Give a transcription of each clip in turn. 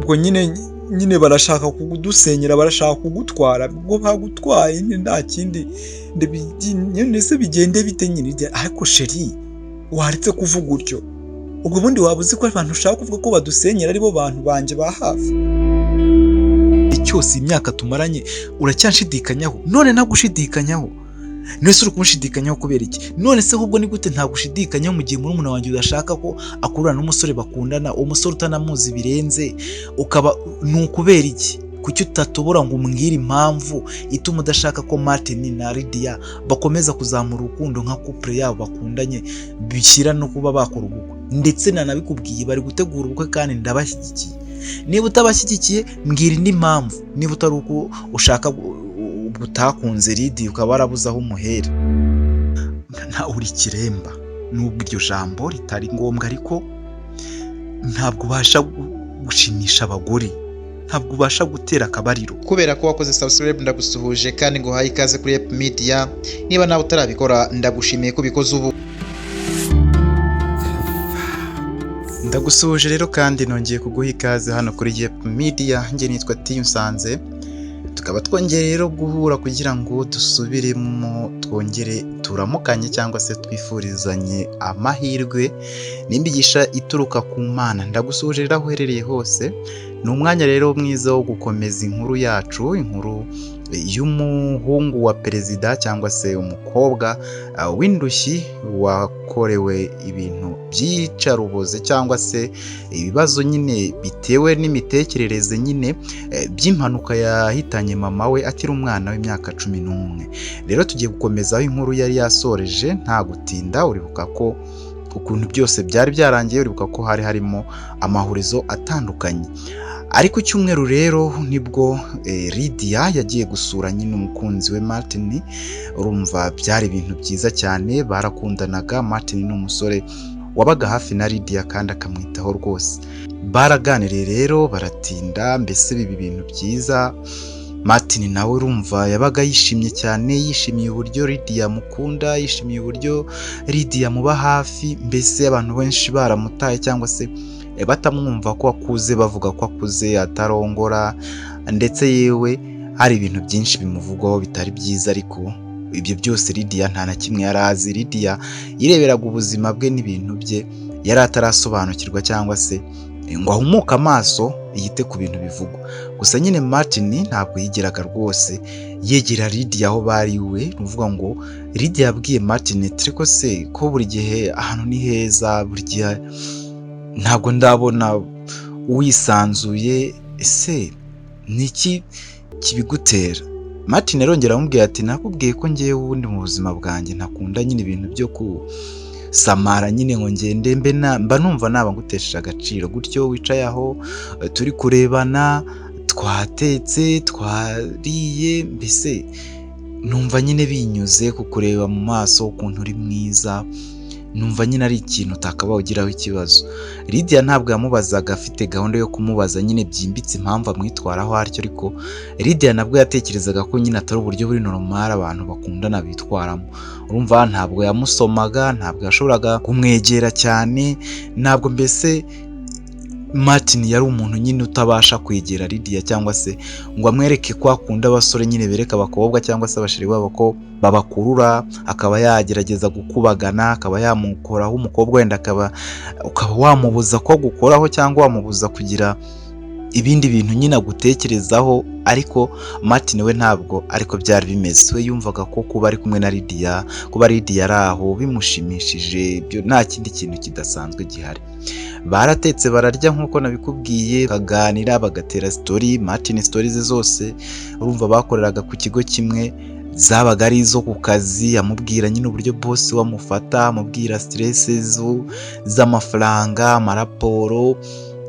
Ubwo nyine barashaka kudusenyera, barashaka kugutwara. Ubwo bagutwaye nyine nta kindi nyine se bigende bite nyine? Ariko chéri, waretse kuvuga utyo? Ubwo bundi waba uzi ko abantu ushaka kuvuga ko badusenyera aribo bantu banjye ba hafi cyose? Imyaka tumaranye uracyanshidikanyaho? None nagushidikanyaho? None se uri kumushidikanyaho kubera iki? None se ahubwo ni gute ntagushidikanyaho mu gihe murumuna wanjye udashaka ko akurana n'umusore bakundana, uwo musore utanamuzi birenze, ukaba ni ukubera iki? Kuki utatobora ngo umbwire impamvu ituma udashaka ko Martin na Lydia bakomeza kuzamura urukundo nka couple yabo bakundanye, bishyira no kuba bakora ubukwe? Ndetse nanabikubwiye, bari gutegura ubukwe kandi ndabashyigikiye. Niba utabashyigikiye, mbwira indi mpamvu, niba utari uko ushaka utakunze Lydia ukaba warabuze aho umuhera. Nta uri ikiremba, nubwo iryo jambo ritari ngombwa, ariko ntabwo ubasha gushimisha abagore, ntabwo ubasha gutera akabariro. Kubera ko wakoze subscribe, ndagusuhuje kandi nguhaye ikaze kuri Ep Media. Niba nawe utarabikora, ndagushimiye ko ubikoze ubu. Ndagusuhuje rero kandi nongeye kuguha ikaze hano kuri Yep Media. Njye nitwa Tiyusanze, tukaba twongeye rero guhura kugira ngo dusubiremo, twongere turamukanye cyangwa se twifurizanye amahirwe n'imigisha ituruka ku Mana. Ndagusuhuje rero aho uherereye hose. Ni umwanya rero mwiza wo gukomeza inkuru yacu, inkuru y'umuhungu wa perezida cyangwa se umukobwa w'indushyi wakorewe ibintu by'iyicaruboze cyangwa se ibibazo nyine bitewe n'imitekerereze nyine by'impanuka yahitanye mama we akiri umwana w'imyaka 11. Rero tugiye gukomeza aho inkuru yari yasoreje nta gutinda. Uribuka ko ukuntu byose byari byarangiye, uribuka ko hari harimo amahurizo atandukanye. Ariko icyumweru rero nibwo Lydia yagiye gusura nyine umukunzi we Martin. Urumva byari ibintu byiza cyane, barakundanaga. Martin ni umusore wabaga hafi na Lydia kandi akamwitaho rwose. Baraganiriye rero baratinda, mbese biba ibintu byiza. Martin nawe urumva yabaga yishimye cyane, yishimiye uburyo Lydia amukunda, yishimiye uburyo Lydia amuba hafi. Mbese abantu benshi baramutaye cyangwa se batamwumva ko akuze, bavuga ko akuze atarongora, ndetse yewe hari ibintu byinshi bimuvugwaho bitari byiza. Ariko ibyo byose Lydia nta na kimwe yari azi. Lydia yireberaga ubuzima bwe n'ibintu bye, yari atarasobanukirwa cyangwa se ngo ahumuke amaso yite ku bintu bivugwa. Gusa nyine Martin ntabwo yigeraga rwose yegera Lydia aho bari iwe. Ni ukuvuga ngo Lydia yabwiye Martin ati: "Ariko se ko buri gihe ahantu ni heza, buri gihe ntabwo ndabona wisanzuye, ese ni iki kibigutera?" Martin arongera aramubwira ati: "Nakubwiye ko ngewe ubundi mu buzima bwanjye ntakunda nyine ibintu byo kusamara nyine ngo ngende mbe mba numva naba ngutesheje agaciro gutyo wicaye aho turi kurebana, twatetse, twariye, mbese numva nyine binyuze kukureba mu maso ukuntu uri mwiza, numva nyine ari ikintu utakabaye ugiraho ikibazo." Lydia ntabwo yamubazaga afite gahunda yo kumubaza nyine byimbitse impamvu amwitwaraho atyo, ariko Lydia nabwo yatekerezaga ko nyine atari uburyo buri normal abantu bakundana bitwaramo. Urumva ntabwo yamusomaga, ntabwo yashoboraga kumwegera cyane, ntabwo mbese Martin yari umuntu nyine utabasha kwegera Lydia cyangwa se ngo amwereke ko akunda. Abasore nyine bereka abakobwa cyangwa se abasheri babo ko babakurura, akaba yagerageza gukubagana, akaba yamukoraho umukobwa wenda, akaba ukaba wamubuza ko agukoraho cyangwa wamubuza kugira ibindi bintu nyine agutekerezaho. Ariko Martin we ntabwo ariko byari bimeze. We yumvaga ko kuba ari kumwe na Lydia, kuba Lydia ari aho bimushimishije, ibyo nta kindi kintu kidasanzwe gihari. Baratetse bararya nk'uko nabikubwiye, bakaganira, bagatera story. Martin story ze zose, urumva bakoreraga ku kigo kimwe, zabaga ari izo ku kazi, amubwira nyine uburyo boss we amufata, amubwira stress z'amafaranga, amaraporo,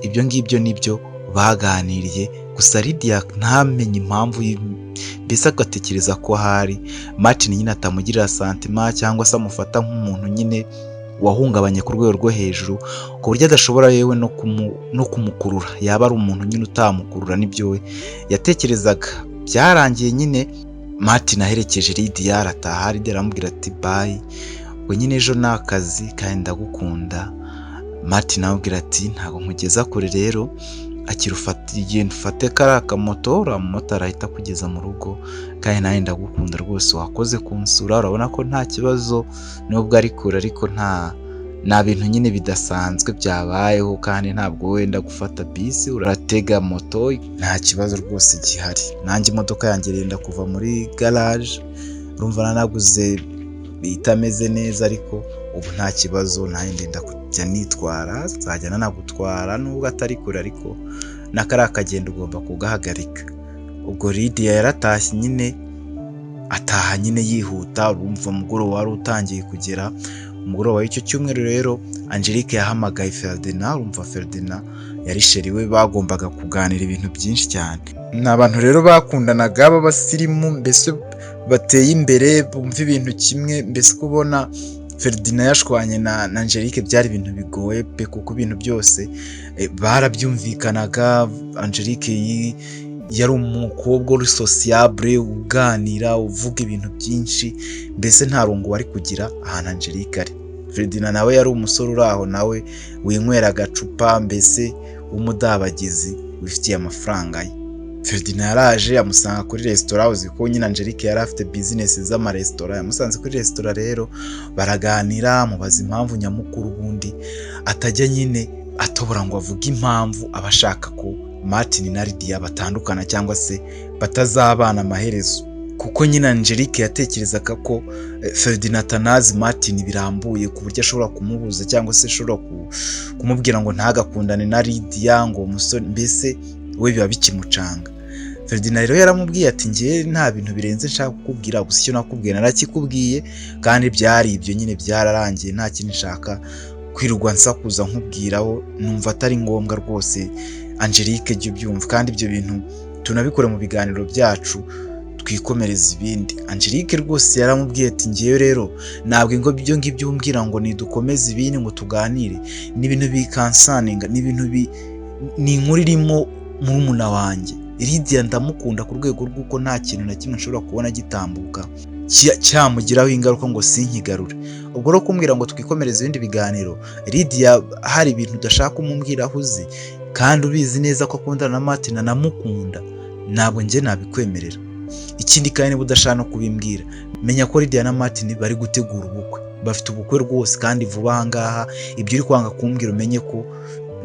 ibyo ngibyo nibyo baganiriye. Gusa Lydia ntamenye impamvu, mbese agatekereza ko ahari Martin nyine atamugirira sentiment cyangwa se amufata nk'umuntu nyine wahungabanye ku rwego rwo hejuru, ku buryo adashobora yewe no kumukurura, yaba ari umuntu nyine utamukurura. Nibyo we yatekerezaga. Byarangiye nyine Martin aherekeje Lydia arataha. Lydia aramubwira ati: "Bye, ubwo nyine ejo ni akazi kandi ndagukunda." Martin aramubwira ati: "Ntabwo nkugeza kure rero." Akira, ufate, genda ufate kariya kamoto, uriya mumotari ahita akugeza mu rugo. Kandi nanjye ndagukunda rwose, wakoze kunsura. Urabona ko nta kibazo nubwo ari kure, ariko nta bintu nyine bidasanzwe byabayeho, kandi ntabwo wenda gufata bisi, uratega moto, nta kibazo rwose gihari. Nanjye imodoka yanjye irenda kuva muri garage, urumva nanaguze itameze neza, ariko ubu nta kibazo. Nanjye ndenda kujya nitwara, nzajya nanagutwara nubwo atari kure, ariko na kariya kagendo ugomba kugahagarika." Ubwo Lydia yaratashye nyine, ataha nyine yihuta. Urumva umugoroba wari utangiye kugera. Umugoroba w'icyo cyumweru rero, Angelique yahamagaye Ferdinand. Urumva Ferdinand yari chéri we, bagombaga kuganira ibintu byinshi cyane. Ni abantu rero bakundanaga b'abasirimu, mbese bateye imbere, bumva ibintu kimwe. Mbese kubona Ferdinand yashwanye na Angelique byari ibintu bigoye pe, kuko ibintu byose barabyumvikanaga. Angelique yari umukobwa uri sociable, uganira, uvuga ibintu byinshi, mbese nta rungu wari kugira ahantu Angelique ari. Ferdinand nawe yari umusore uri aho nawe winywera agacupa, mbese w'umudabagizi wifitiye amafaranga ye. Ferdinand yaraje amusanga kuri resitora. Uzi ko nyine Angelique yari afite bizinesi z'amaresitora. Yamusanze kuri resitora rero baraganira, amubaza impamvu nyamukuru ubundi atajya nyine atobora ngo avuge impamvu aba ashaka ko Martin na Lydia batandukana cyangwa se batazabana amaherezo, kuko nyine Angelique yatekerezaga ko Ferdinand atanazi Martin birambuye ku buryo ashobora kumubuza cyangwa se ashobora kumubwira ngo ntagakundane na Lydia, ngo umusore mbese we biba bikimucanga. Ferdinand rero yaramubwiye ati: "Njye nta bintu birenze nshaka kukubwira, gusa icyo nakubwiye narakikubwiye, kandi byari ibyo nyine, byararangiye. Nta kintu nshaka kwirirwa nsakuza nkubwiraho, numva atari ngombwa rwose. Angelique, jya ubyumva, kandi ibyo bintu tunabikore mu biganiro byacu, twikomereza ibindi." Angelique rwose yaramubwiye ati: "Ngewe rero ntabwo ngo ibyo ngibyo umbwira ngo nidukomeze ibindi, ngo tuganire, ni ibintu bikansaninga, ni ibintu ni inkuru irimo murumuna wanjye Lydia. Ndamukunda ku rwego rw'uko nta kintu na kimwe nshobora kubona gitambuka cyamugiraho ingaruka ngo sinkigarure. Ubwo rero kumbwira ngo twikomereze ibindi biganiro, Lydia hari ibintu udashaka kumubwira aho uzi, kandi ubizi neza ko akundana na Martin anamukunda, ntabwo njye nabikwemerera. Ikindi kandi, niba udashaka no kubimbwira, menya ko Lydia na Martin bari gutegura ubukwe, bafite ubukwe rwose kandi vuba aha ngaha. Ibyo uri kwanga kumbwira, umenye ko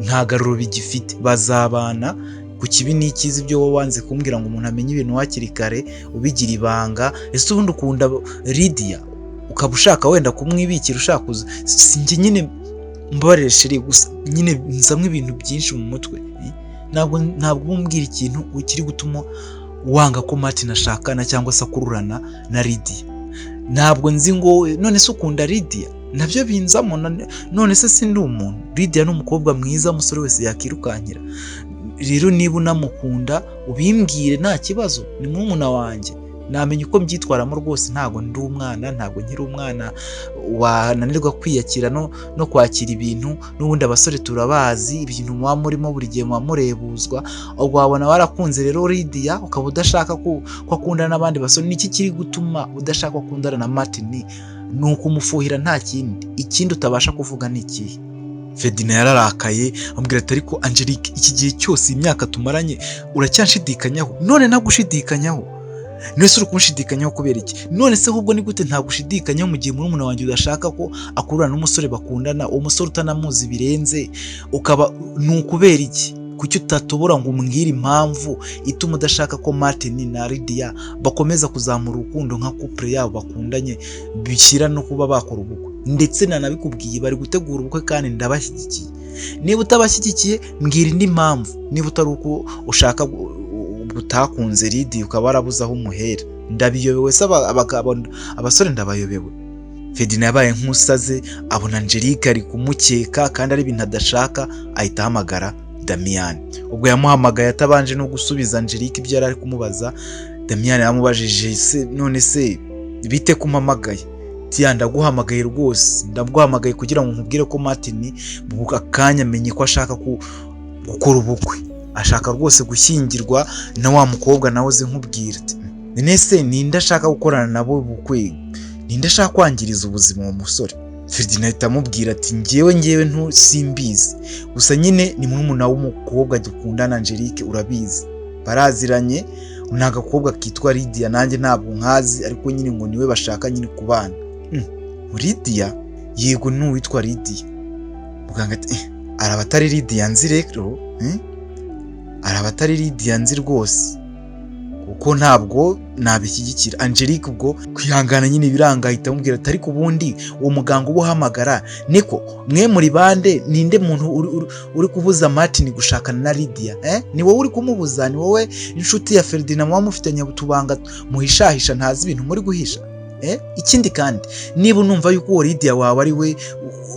nta garuro bigifite, bazabana ku kibi n'ikiza. Ibyo wowe wanze kumbwira ngo umuntu amenye ibintu hakiri kare, ubigira ibanga. Ese ubundi ukunda Lydia ukaba ushaka wenda kumwibikira, ushaka kuza? Si njye nyine, mbabarire chéri, gusa nyine nzamwe ibintu byinshi mu mutwe. Ntabwo uba umbwira ikintu kiri gutuma wanga ko Martin ashakana cyangwa se akururana na Lydia. Ntabwo nzi ngo none se ukunda Lydia, nabyo binzamo. None se sindi umuntu? Lydia ni umukobwa mwiza umusore wese yakirukankira. Rero niba unamukunda ubimbwire, nta kibazo, ni murumuna wanjye, namenya uko mbyitwaramo rwose. Ntabwo ndi umwana, ntabwo nkiri umwana wananirwa kwiyakira no kwakira ibintu. N'ubundi abasore turabazi, ibintu muba murimo buri gihe muba murebuzwa. Ubwo wabona warakunze rero Lydia, ukaba udashaka ko akundana n'abandi basore. Niki kiri gutuma udashaka ko akundana na Martin? Ni ukumufuhira, nta kindi. Ikindi utabasha kuvuga ni ikihe?" Ferdinand yararakaye, amubwira ati: "Ariko Angelique, iki gihe cyose, iyi myaka tumaranye, uracyanshidikanyaho? None nagushidikanyaho? None se uri kunshidikanyaho kubera iki? None se ahubwo ni gute ntabushidikanyaho mu gihe murumuna wanjye udashaka ko akururana n'umusore bakundana, uwo musore utanamuzi birenze, ukaba ni ukubera iki? Kuki utatobora ngo umbwire impamvu ituma udashaka ko Martin na Lydia bakomeza kuzamura urukundo nka couple yabo bakundanye, bishyira no kuba bakora ubukwe? Ndetse nanabikubwiye, bari gutegura ubukwe kandi ndabashyigikiye. Niba utabashyigikiye, mbwira indi mpamvu, niba utari uko ushaka utakunze Lydia ukaba warabuze aho umuhera. Ndabiyobewe se, abagabo, abasore ndabayobewe." Ferdinand yabaye nk'usaze, abona Angelique ari kumukeka kandi ari ibintu adashaka, ahita ahamagara Damian. Ubwo yamuhamagaye atabanje no gusubiza Angelique ibyo yari ari kumubaza, Damian yaramubajije: "Se none se bite ko umpamagaye?" "Tiya, ndaguhamagaye rwose, ndaguhamagaye kugira ngo nkubwire ko Martin mu akanya amenye ko ashaka gukora ubukwe, ashaka rwose gushyingirwa na wa mukobwa nawe uzi nkubwira." Ati: "Nese ninde ashaka gukorana nabo ubukwe? Ninde ashaka kwangiriza ubuzima uwo musore?" Ferdinand ahita amubwira ati: Ngewe ntu simbizi, gusa nyine ni murumuna w'umukobwa dukundana Angelique, urabizi baraziranye, ni agakobwa kitwa Lydia. Nanjye ntabwo nkazi, ariko nyine ngo niwe bashaka nyine kubana." Lydia? Yego, ni uwitwa Lydia. Muganga ati: "Araba atari Lydia nzi rero, eh? Araba atari Lydia nzi rwose, kuko ntabwo nabishyigikira." Angelique ubwo kwihangana nyine biranga, ahita amubwira ati: "Ariko ubundi uwo muganga uba uhamagara niko mwe muri bande? Ninde muntu uri kubuza Martin gushakana na Lydia, eh? Ni wowe uri kumubuza? Ni wowe inshuti ya Ferdinand muba mufitanye utubanga muhishahisha, ntazi ibintu muri guhisha, eh? Ikindi kandi, niba unumva yuko uwo Lydia wawe ari we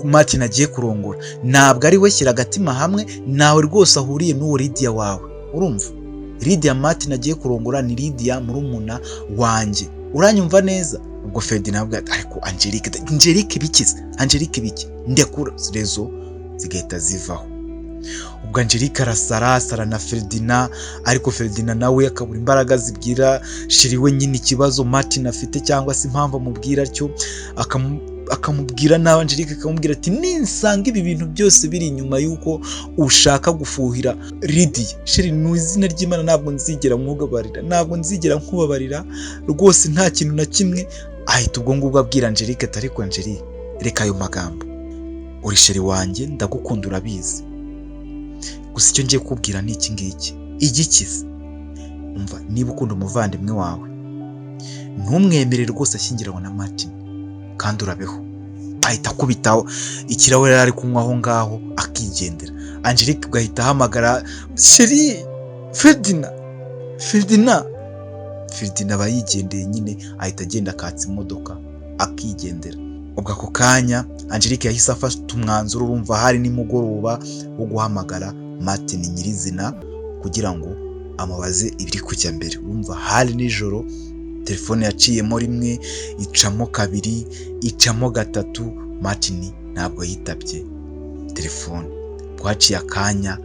Martin agiye kurongora, ntabwo ari we. Shyira agatima hamwe, nawe rwose ahuriye n'uwo Lydia wawe. Urumva, Lydia Martin agiye kurongora ni Lydia murumuna wanjye, uranyumva neza?" Ubwo Ferdinand avuga ati: "Ariko Angelique, Angelique bikize, Angelique biki, ndekura." Réseau zigahita zivaho. Ubwo Angelique arasara, asara na Ferdinand, ariko Ferdinand nawe akabura imbaraga zibwira chéri we nyine ikibazo Martin afite cyangwa se impamvu amubwira atyo, akamubwira nawe. Angelique akamubwira ati: "Ninsanga ibi bintu byose biri inyuma y'uko ushaka gufuhira Lydia, chéri, mu izina ry'Imana ntabwo nzigera nkubabarira, ntabwo nzigera nkubabarira rwose, nta kintu na kimwe." Ahita ubwo ngubwo abwira Angelique ati: "Ariko Angelique, reka ayo magambo, uri chéri wanjye, ndagukunda urabizi, gusa icyo ngiye kukubwira ni iki ngiki." "Igikize?" "Umva, niba ukunda umuvandimwe wawe, ntumwemere rwose ashyingiranwa na Martin, kandi urabeho." Ahita akubitaho ikirahure yari ari kunywa aho ngaho, akigendera. Angelique ugahita ahamagara chéri Ferdinand, Ferdinand, Ferdinand aba yigendeye nyine, ahita agenda akatsa imodoka akigendera. Ubwo ako kanya Angelique yahise afata umwanzuro, urumva hari nimugoroba, wo guhamagara Martin nyirizina kugira ngo amubaze ibiri kujya mbere. Urumva hari nijoro, telefone yaciyemo rimwe, icamo kabiri, icamo gatatu, Martin ntabwo yitabye telefone. Bwaciye akanya,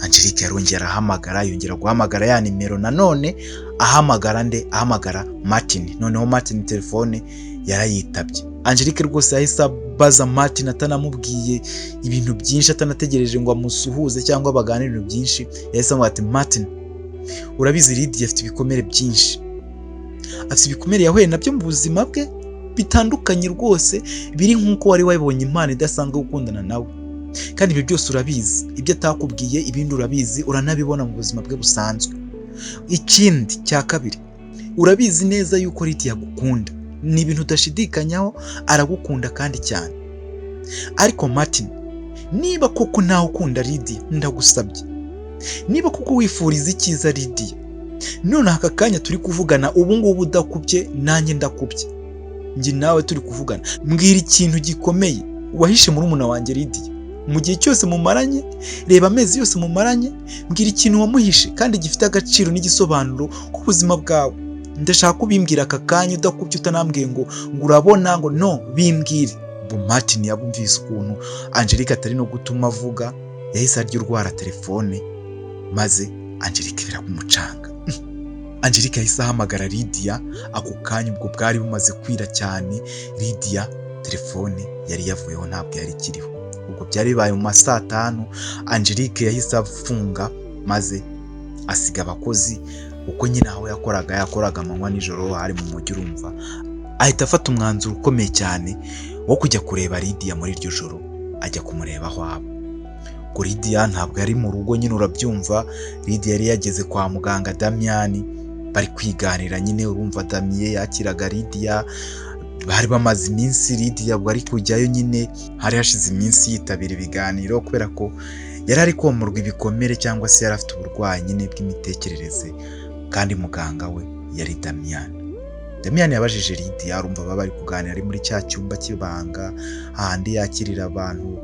Angelique yarongera arahamagara, yongera guhamagara ya nimero nanone. Ahamagara nde? Ahamagara Martin. Noneho Martin telefone yarayitabye. Angelique rwose yahise abaza Martin atanamubwiye ibintu byinshi, atanategereje ngo amusuhuze cyangwa baganire ibintu byinshi. Yahise amubwira ati: "Martin, urabizi Lydia afite ibikomere byinshi, afite ibikomere yahuye nabyo mu buzima bwe bitandukanye rwose, biri nk'uko wari wabonye impano idasanzwe gukundana nawe, kandi ibyo byose urabizi, ibyo atakubwiye ibindi urabizi, uranabibona mu buzima bwe busanzwe. Ikindi cya kabiri, urabizi neza yuko Lydia agukunda, ni ibintu udashidikanyaho, aragukunda kandi cyane. Ariko Martin, niba koko nawe ukunda Lydia, ndagusabye, niba koko wifuriza icyiza Lydia, none aka kanya turi kuvugana ubu ngubu, udakubye nanjye ndakubye, njye nawe turi kuvugana, mbwira ikintu gikomeye wahishe murumuna wanjye Lydia mu gihe cyose mumaranye. Reba amezi yose mumaranye, mbwira ikintu wamuhishe kandi gifite agaciro n'igisobanuro ku buzima bwawe. Ndashaka kubimbwira aka kanya, udakubye, utanambwiye ngo urabona, ngo no bimbwire." Ubwo Martin yabumvise ukuntu Angelique atari no gutuma avuga, yahise arya urwara telefone, maze Angelique biramucanga. Angelique yahise ahamagara Lydia ako kanya. Ubwo bwari bumaze kwira cyane, Lydia telefone yari yavuyeho, ntabwo yari ikiriho. Ubwo byari bibaye mu ma saa tanu. Angelique yahise afunga maze asiga abakozi, kuko nyine aho yakoraga yakoraga amanywa nijoro, hari mu mujyi urumva. Ahita afata umwanzuro ukomeye cyane wo kujya kureba Lydia muri iryo joro, ajya kumureba aho aba. Ubwo Lydia ntabwo yari mu rugo nyine, urabyumva, Lydia yari yageze kwa muganga Damiyani, bari kwiganira nyine. Urumva Damiye yakiraga Lydia, bari bamaze iminsi, Lydia ubwo ari kujyayo nyine, hari hashize iminsi yitabira ibiganiro kubera ko yari ari komorwa ibikomere cyangwa se yari afite uburwayi nyine bw'imitekerereze, kandi muganga we yari Damiyani. Damiyani yabajije Lydia, urumva baba bari kuganira ari muri cya cyumba cy'ibanga, hahandi yakirira abantu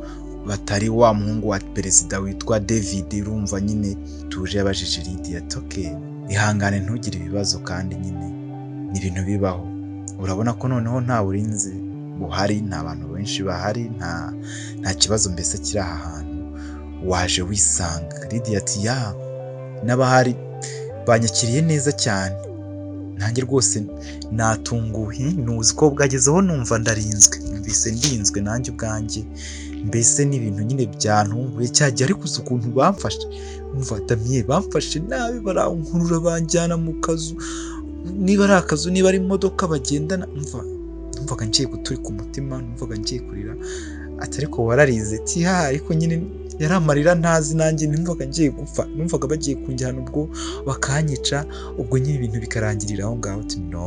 batari wa muhungu wa perezida witwa David. Urumva nyine tuje, yabajije Lydia ati: "Okay, ihangane, ntugire ibibazo, kandi nyine ni ibintu bibaho. Urabona ko noneho nta burinzi buhari, nta bantu benshi bahari, nta kibazo mbese kiri aha hantu, waje wisanga." Lydia ati: "Ya, n'abahari banyakiriye neza cyane." Nanjye rwose natunguwe, ntuzi ko bwagezeho numva ndarinzwe, numvise ndinzwe nanjye ubwanjye. Mbese ni ibintu nyine byantunguye cyagiye, ariko uzi ukuntu bamfashe? Umva Damien, bamfashe nabi, barankurura banjyana mu kazu, niba ari akazu, niba ari imodoka bagendana. Umva, numvaga ngiye guturika umutima, numvaga ngiye kurira. Ati: "Ariko wararize?" Ati: "Ha." Ariko nyine yari amarira ntazi, nanjye numvaga ngiye gupfa, numvaga bagiye kunjyana ubwo bakanyica, ubwo nyine ibintu bikarangirira aho ngaho. Ati: "No."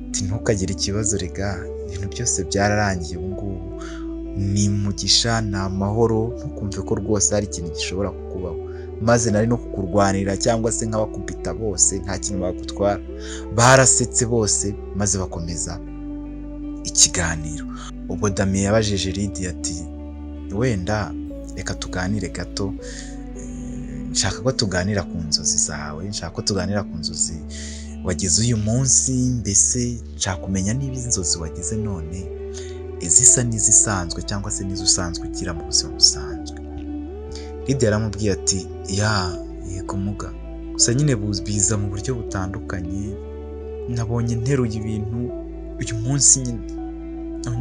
Ati: "Ntukagire ikibazo rega, ibintu byose byararangiye, ubu ngubu ni umugisha, ni amahoro, ntukumve ko rwose hari ikintu gishobora kukubaho. Maze nari no kukurwanira cyangwa se nk'abakubita bose, nta kintu bagutwara." Barasetse bose maze bakomeza ikiganiro. Ubwo Damien yabajije Lydia ati: "Wenda reka tuganire gato, nshaka ko tuganira ku nzozi zawe, nshaka ko tuganira ku nzozi wagize uyu munsi. Mbese nshaka kumenya niba inzozi wagize none izisa n'izisanzwe cyangwa se n'izo usanzwe ugira mu buzima busanzwe." Lydia yaramubwiye ati: "Ya, yego muga, gusa nyine biza mu buryo butandukanye. Nabonye nteruye ibintu uyu munsi nyine,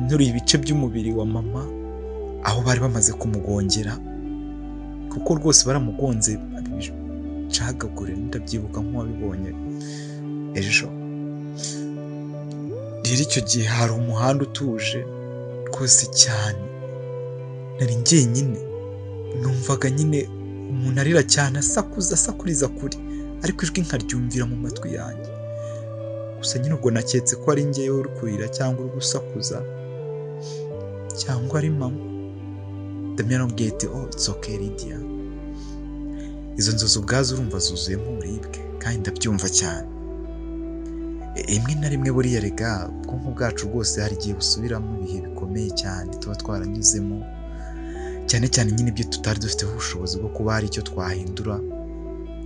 nteruye ibice by'umubiri wa mama aho bari bamaze kumugongera, kuko rwose baramugonze bicagagure, ndabyibuka nk'uwabibonye ejo. Rero icyo gihe hari umuhanda utuje rwose cyane, nari njyenyine, numvaga nyine umuntu arira cyane, asakuza, asakuriza kure, ariko ijwi nkaryumvira mu matwi yanjye. Gusa nyine ubwo naketse ko ari njyewe uri kurira cyangwa uri gusakuza cyangwa ari mama." Damien aramubwiye ati: "Oh, it's okay Lydia, izo nzozi ubwazo urumva zuzuyemo uburibwe kandi ndabyumva cyane. Rimwe na rimwe buriya rega ubwonko bwacu rwose hari igihe busubiramo ibihe bikomeye cyane tuba twaranyuzemo, cyane cyane nyine ibyo tutari dufiteho ubushobozi bwo kuba hari icyo twahindura,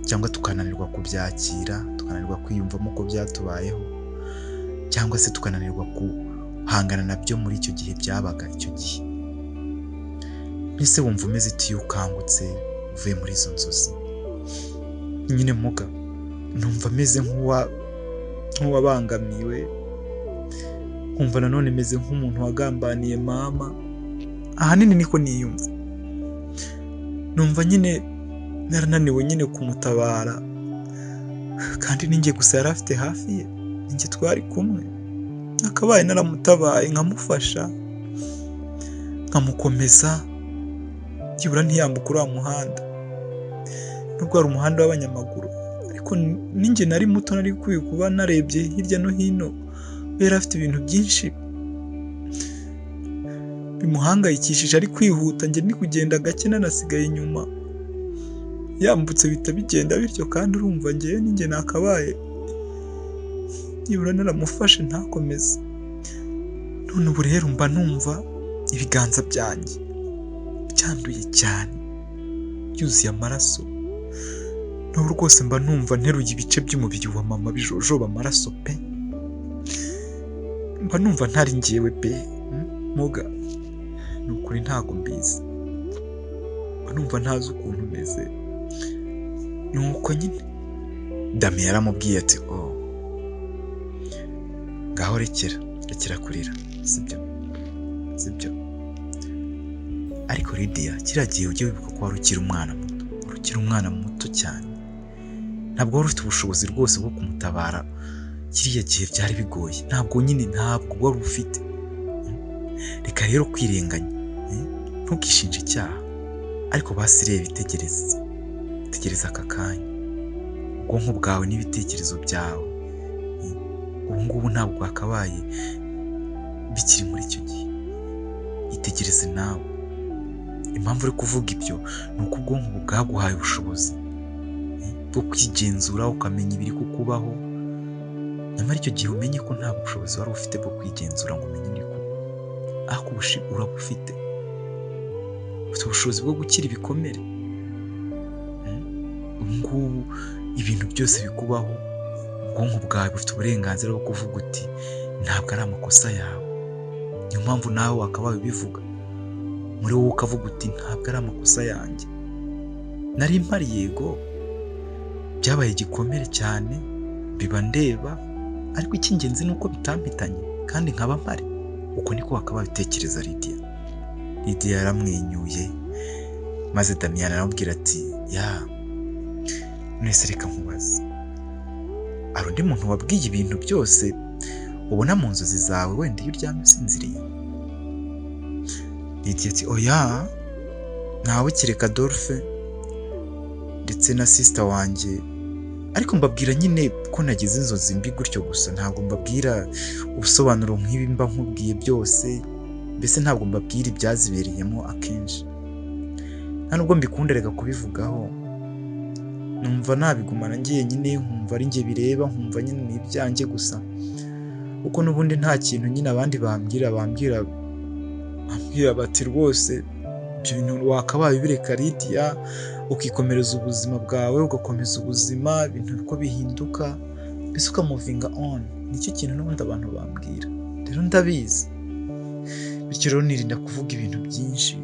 cyangwa tukananirwa kubyakira, tukananirwa kwiyumvamo ko byatubayeho, cyangwa se tukananirwa guhangana nabyo muri icyo gihe byabaga icyo gihe. Mbese wumva umeze ute iyo ukangutse uvuye muri izo nzozi?" "Nyine muga, numva ameze nk'uwabangamiwe, nkumva nanone meze nk'umuntu wagambaniye mama, ahanini niko niyumva. Numva nyine narananiwe nyine kumutabara, kandi ninjye gusa yari afite hafi ye, ninjye twari kumwe. Nakabaye naramutabaye, nkamufasha, nkamukomeza, byibura ntiyambuke uriya muhanda, nubwo wari umuhanda w'abanyamaguru. Ariko ninjye nari muto, nari ukwiye kuba narebye hirya no hino. We yari afite ibintu byinshi bimuhangayikishije, ari kwihuta, njye ndi kugenda gake, nanasigaye inyuma. Yambutse bihita bigenda bityo, kandi urumva njyewe ninjye nakabaye nibura naramufashe ntakomeze. None ubu rero mba numva ibiganza byanjye byanduye cyane, byuzuye amaraso. N'ubu rwose mba numva nteruye ibice by'umubiri wa mama bijojoba amaraso pe. Mba numva ntari njyewe pe. Muga, ni ukuri ntabwo mbizi, mba numva ntazi ukuntu meze, ni uko nyine." Damien yaramubwiye ati: "Oh, ngaho rekera, rekera kurira, sibyo? Sibyo? Ariko Lydia, kiriya gihe ujye wibuka ko wari ukiri umwana muto, wari ukiri umwana muto cyane, ntabwo wari ufite ubushobozi rwose bwo kumutabara. Kiriya gihe byari bigoye, ntabwo nyine, ntabwo wari ufite. Reka rero kwirenganya, ntukishinje icyaha, ariko basi reba, itegereze, tegereza aka kanya, ubwonko bwawe n'ibitekerezo byawe ubu ngubu ntabwo bwakabaye bikiri muri icyo gihe. Itegereze nawe. Impamvu uri kuvuga ibyo ni uko ubwonko bwaguhaye ubushobozi bwo kwigenzura, ukamenya ibiri kukubaho. Nyamara icyo gihe umenye ko nta bushobozi wari ufite bwo kwigenzura ngo umenye ibiri kuba, ariko ubu urabufite, ufite ubushobozi bwo gukira ibikomere. Ubu ngubu ibintu byose bikubaho, ubwonko bwawe bufite uburenganzira bwo kuvuga uti: 'Ntabwo ari amakosa yawe.' Niyo mpamvu nawe wakabaye ubivuga muri wowe, ukavuga uti: 'Ntabwo ari amakosa yanjye, nari mpari. Yego, byabaye igikomere cyane." Biba ndeba, ariko icy'ingenzi ni uko bitampitanye kandi nkaba mpari. Uko niko wakabaye utekereza, Lydia. Lydia yaramwenyuye, maze Damiyani aramubwira ati: "Ya, none se reka nkubaze, hari undi muntu wabwiye ibintu byose ubona mu nzozi zawe, wenda iyo uryamye usinziriye?" Lydia ati: "Oya, ntawe, kereka Adolphe ndetse na sister wanjye, ariko mbabwira nyine ko nagize inzozi mbi gutyo gusa. Ntabwo mbabwira ubusobanuro nk'ibi mba nkubwiye byose. Mbese ntabwo mbabwira ibyazibereyemo akenshi. Nta nubwo mbikunda reka kubivugaho. Numva nabigumana njyenyine, nkumva ari njye bireba, nkumva nyine ni ibyanjye gusa, kuko n'ubundi nta kintu nyine abandi bambwira. Bati rwose ibyo bintu wakabaye ubireka, Lydia, ukikomereza ubuzima bwawe, ugakomeza ubuzima, ibintu uko bihinduka, mbese ukamovinga on. Nicyo kintu n'ubundi abantu bambwira. Rero ndabizi, bityo rero nirinda kuvuga ibintu byinshi,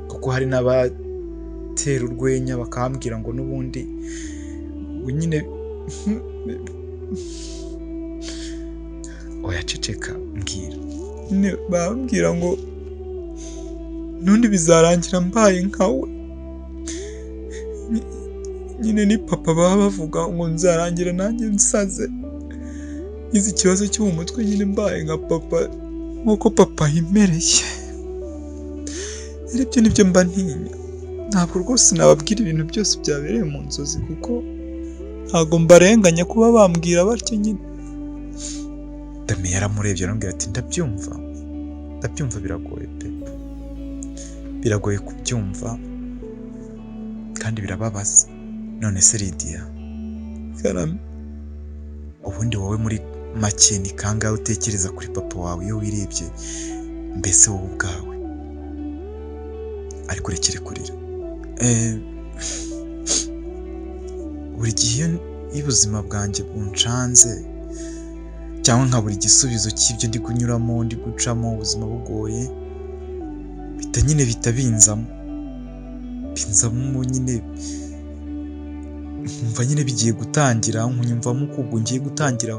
kuko hari n'abatera urwenya bakambwira ngo n'ubundi ngo nyine." Oya, ceceka, mbwira. Nyine bambwira ngo n'undi bizarangira mbaye nkawe. Nyine ni papa baba bavuga ngo nzarangira nanjye nsaze, ngize ikibazo cyo mu mutwe nyine, mbaye nka papa, nk'uko papa yimereye. Rero ibyo nibyo mba ntinya. Ntabwo rwose nababwira ibintu byose byabereye mu nzozi, kuko ntabwo mbarenganya kuba bambwira batyo nyine. Damiye yaramurebye, aramubwira ati: "Ndabyumva, ndabyumva, biragoye pe, biragoye kubyumva kandi birababaza. None se Lydia?" Karame. Ubundi wowe muri make ni kangahe utekereza kuri papa wawe iyo wirebye, mbese wowe ubwawe? Ariko urekere kurira." Buri gihe iyo ubuzima bwanjye buncanze cyangwa nkabura igisubizo cy'ibyo ndi kunyuramo, ndi gucamo, ubuzima bugoye, bita nyine bita binzamo nyine, nkumva nyine bigiye gutangira, nkunyumvamo ko ubwo ngiye gutangira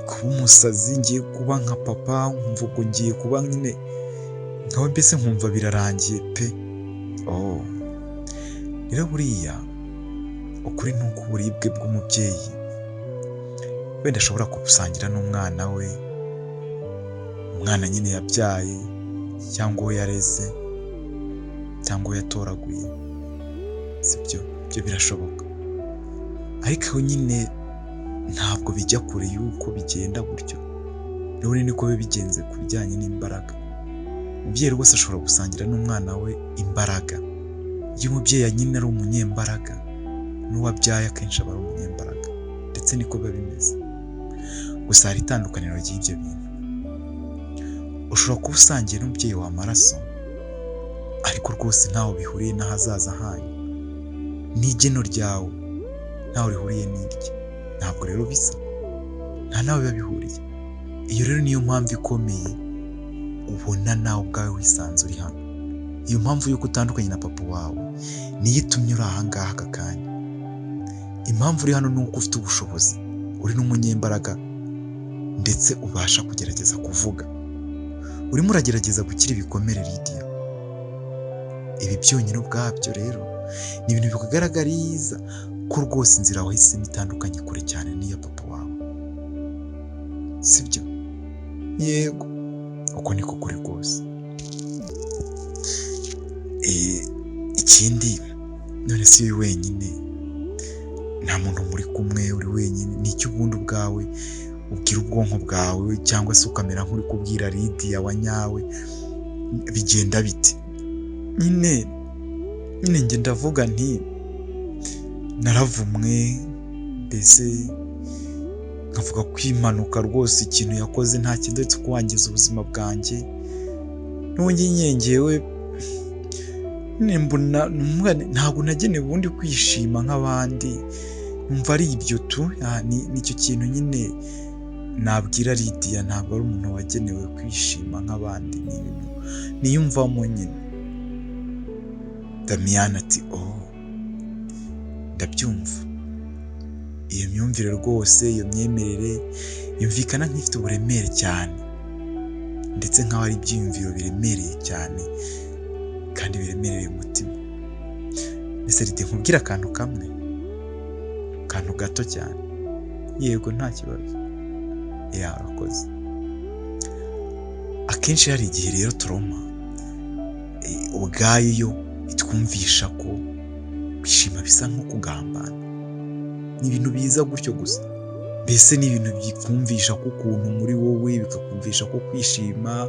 kuba umusazi, ngiye kuba nka papa, nkumva ubwo ngiye kuba nyine nkawe, mbese nkumva birarangiye pe." Oh, rero buriya ukuri ni uko uburibwe bw'umubyeyi wenda ashobora kubusangira n'umwana we, umwana nyine yabyaye, cyangwa uwo yareze, cyangwa uwo yatoraguye, sibyo? Ibyo birashoboka, ariko aho nyine ntabwo bijya kure y'uko bigenda gutyo. Rero niko biba bigenze ku bijyanye n'imbaraga. Umubyeyi rwose ashobora gusangira n'umwana we imbaraga. Iyo umubyeyi nyine ari umunyembaraga, n'uwo abyaye akenshi aba ari umunyembaraga, ndetse niko biba bimeze. Gusa hari itandukaniro ry'ibyo bintu. Ushobora kuba usangiye n'umubyeyi wawe amaraso, ariko rwose ntaho bihuriye n'ahazaza hanyu, n'igeno ryawe ntaho rihuriye n'irye. Ntabwo rero bisa, nta naho biba bihuriye. Iyo rero niyo mpamvu ikomeye ubona nawe ubwawe wisanze uri hano. Iyo mpamvu y'uko utandukanye na papa wawe niyo itumye uri aha ngaha aka kanya. Impamvu uri hano ni uko ufite ubushobozi, uri n'umunyembaraga, ndetse ubasha kugerageza kuvuga. Urimo uragerageza gukira ibikomere, Lydia. Ibi byonyine ubwabyo rero ni ibintu bikugaragariza ko rwose inzira wahisemo itandukanye kure cyane n'iya papa wawe, sibyo? Yego. Uko niko kuri rwose. Ikindi none si uri wenyine, nta muntu muri kumwe, uri wenyine, ni icyo ubundi ubwawe ubwira ubwonko bwawe, cyangwa se ukamera nk'uri kubwira Lydia wa nyawe, bigenda bite? Nyine njye ndavuga nti naravumwe, mbese nkavuga ko impanuka rwose ikintu yakoze nta kindi uretse kuwangiza ubuzima bwanjye. N'ubundi nyine njyewe nyine mbona ntabwo nagenewe ubundi kwishima nk'abandi. Numva ari ibyo tu. Nicyo kintu nyine nabwira Lydia: ntabwo ari umuntu wagenewe kwishima nk'abandi, ni ibintu niyumvamo nyine. Damiyani ati: "Oh, ndabyumva." Iyo Iyo myumvire rwose, iyo myemerere yumvikana nk'ifite uburemere cyane, ndetse nk'aho ari ibyiyumviro biremereye cyane kandi biremereye umutima. Ese Lidi, nkubwire akantu kamwe, akantu gato cyane? Yego, nta kibazo. Ya, urakoze. Akenshi hari igihe rero trauma ubwayo yo itwumvisha ko kwishima bisa nko kugambana. Ni ibintu biza gutyo gusa, mbese ni ibintu bikumvisha ko ukuntu muri wowe, bikakumvisha ko kwishima,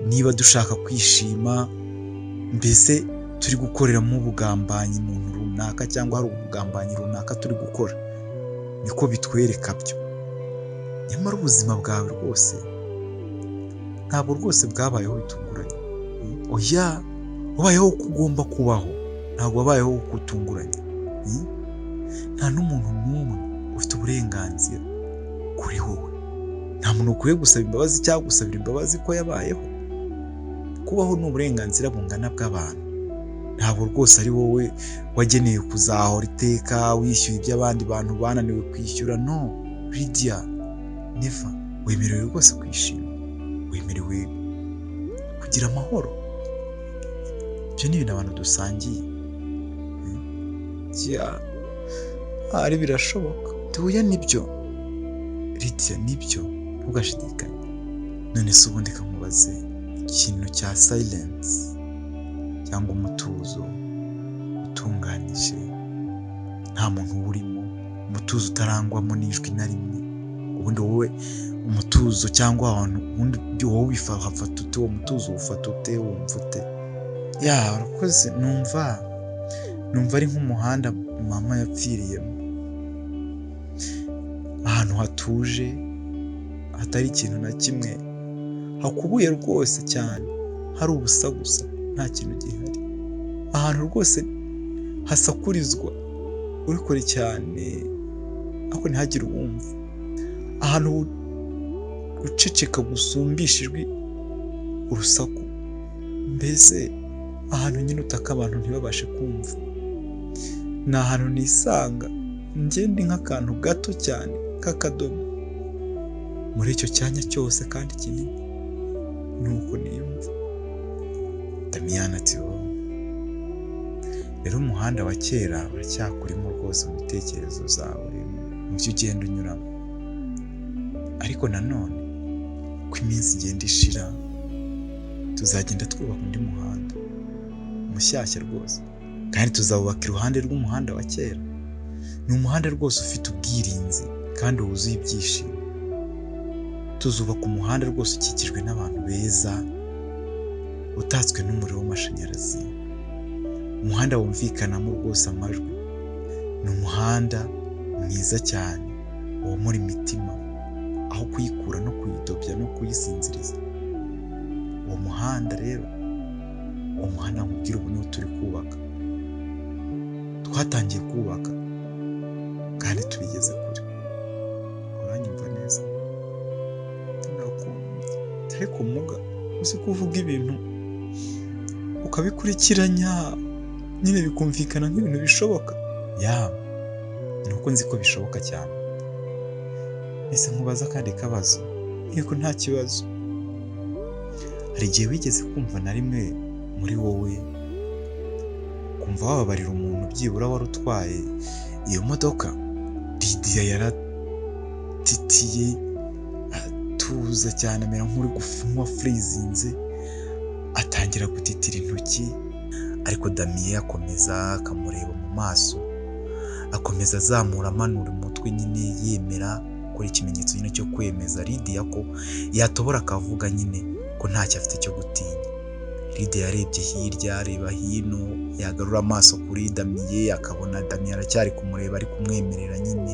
niba dushaka kwishima, mbese turi gukoreramo ubugambanyi umuntu runaka, cyangwa hari ubugambanyi runaka turi gukora. Niko bitwereka byo. Nyamara ubuzima bwawe rwose ntabwo rwose bwabayeho bitunguranye. Oya, wabayeho uko ugomba kubaho, ntabwo wabayeho uko utunguranye. Nta n'umuntu n'umwe ufite uburenganzira kuri wowe. Nta muntu ukwiye gusaba imbabazi cyangwa gusabira imbabazi ko yabayeho. Kubaho ni uburenganzira bungana bw'abantu. Ntabwo rwose ari wowe wagenewe kuzahora iteka wishyura ibyo abandi bantu bananiwe kwishyura. No, Lydia, never. Wemerewe rwose kwishima, wemerewe kugira amahoro. Ibyo ni ibintu abantu dusangiye. Ya, ahari birashoboka. Tuhuye nibyo, Lydia, nibyo, ntugashidikanye. None se ubundi kamubaze, ikintu cya silence cyangwa umutuzo utunganyije, nta muntu uwurimo, umutuzo utarangwamo n'ijwi na rimwe, ubundi wowe umutuzo cyangwa ahantu ubundi wowe wifata ute? Uwo mutuzo uwufata ute? Wumva ute? Ya, urakoze. Numva ari nk'umuhanda mama yapfiriyemo, ahantu hatuje, hatari ikintu na kimwe, hakubuye rwose cyane, hari ubusa gusa, nta kintu gihari, ahantu rwose hasakurizwa uri kure cyane ariko ntihagire uwumva, ahantu guceceka gusumbisha ijwi urusaku, mbese ahantu nyine utaka abantu ntibabashe kumva. Ni ahantu nisanga njye ndi nk'akantu gato cyane k'akadomo muri icyo cyanya cyose kandi kinini. Ni uko niyumva. Damiyani ati: "Oh, rero umuhanda wa kera uracyakurimo rwose mu bitekerezo zawe, mu byo ugenda unyuramo. Ariko nanone uko iminsi igenda ishira, tuzagenda twubaka undi muhanda mushyashya rwose, kandi tuzawubaka iruhande rw'umuhanda wa kera. Ni umuhanda rwose ufite ubwirinzi kandi wuzuye ibyishimo. Tuzubaka umuhanda rwose ukikijwe n'abantu beza, utatswe n'umuriro w'amashanyarazi, umuhanda wumvikanamo rwose amajwi. Ni umuhanda mwiza cyane womora imitima aho kuyikura no kuyidobya no kuyisinziriza. Uwo muhanda rero, uwo muhanda nkubwira ubu niwo turi kubaka. Twatangiye kubaka kandi tubigeze kure. Uranyumva neza?" "Ndakumva." "Ariko muga, uzi ko uvuga ibintu ukabikurikiranya nyine bikumvikana nk'ibintu bishoboka?" "Ya, ni uko nzi ko bishoboka cyane." "Ese nkubaza akandi kabazo?" "Yego, nta kibazo." "Hari igihe wigeze kumva na rimwe muri wowe kumva wababarira umuntu byibura wari utwaye iyo modoka?" Lidiya yaratitiye, atuza cyane, amera nk'uri nk'uwafurizinze, atangira gutitira intoki. Ariko Damiye akomeza akamureba mu maso, akomeza azamura amanura umutwe nyine, yemera, gukora ikimenyetso nyine cyo kwemeza Lidiya ko yatobora akavuga nyine ko ntacyo afite cyo gutinya. Lidiya yarebye hirya, areba hino, yagarura amaso kuri Damiye akabona Damiye aracyari kumureba, ari kumwemerera nyine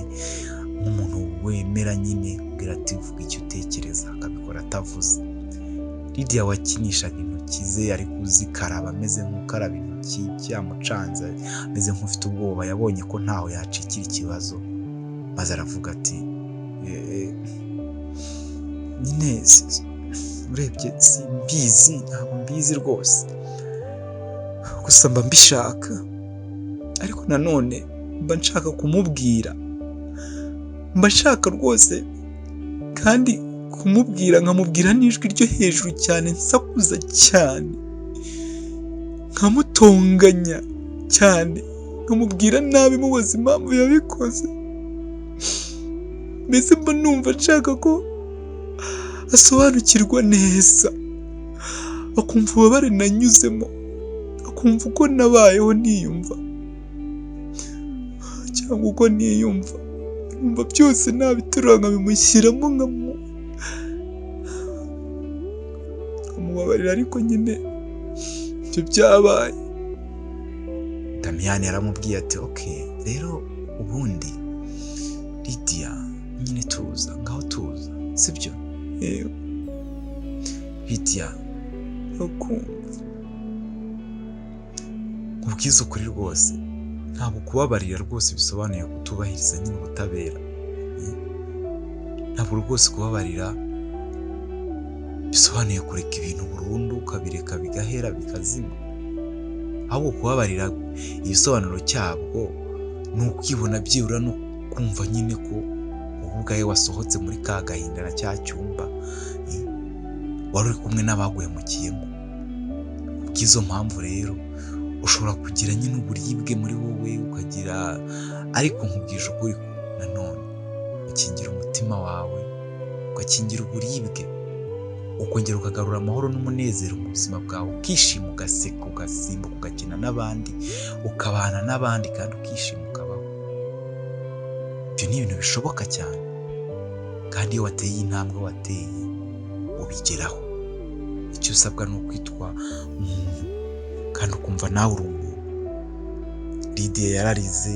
nk'umuntu wemera nyine, ubwira ati: "Vuga icyo utekereza", akabikora atavuze. Lidiya wakinishaga intoki ze, ari kuzikaraba, ameze nk'ukaraba intoki byamucanze, ameze nk'ufite ubwoba, yabonye ko ntaho yacikira ikibazo, maze aravuga ati: "Nyine urebye simbizi, ntabwo mbizi rwose. Gusa mba mbishaka, ariko nanone mba nshaka kumubwira." Mba nshaka rwose kandi kumubwira, nkamubwira n'ijwi ryo hejuru cyane, nsakuza cyane, nkamutonganya cyane, nkamubwira nabi, mubaza impamvu yabikoze. Mbese mba numva nshaka ko asobanukirwa neza, akumva ububabare nanyuzemo, akumva uko nabayeho niyumva cyangwa uko niyumva. Numva byose nabiterura nkabimushyiramo, nkamubabarira, ariko nyine ibyo byabaye. Damiyani yaramubwiye ati: "Ok, rero ubundi Lidiya nyine tuza, ngaho tuza, sibyo?" Yego. "Lidiya, ndakumva. Nkubwize ukuri rwose, ntabwo kubabarira rwose bisobanuye kutubahiriza nyine ubutabera. Ntabwo rwose kubabarira bisobanuye kureka ibintu burundu, ukabireka bigahera bikazima. Ahubwo kubabarira, igisobanuro cyabwo ni ukwibona byibura no kumva nyine ko wowe ubwawe wasohotse muri ka gahinda na cya cyumba wari uri kumwe n'abaguhemukiyemo. Kubw'izo mpamvu rero ushobora kugira nyine uburibwe muri wowe ukagira, ariko nkubwije ukuri nanone, ukingira umutima wawe, ugakingira uburibwe, ukongera ukagarura amahoro n'umunezero mu buzima bwawe, ukishima, ugaseka, ugasimbuka, ugakina n'abandi, ukabana n'abandi kandi ukishima, ukabaho. Ibyo ni ibintu bishoboka cyane, kandi iyo wateye intambwe wateye ubigeraho. Icyo usabwa ni ukwitwa umuntu kandi ukumva nawe uri umuntu." Lidiya yararize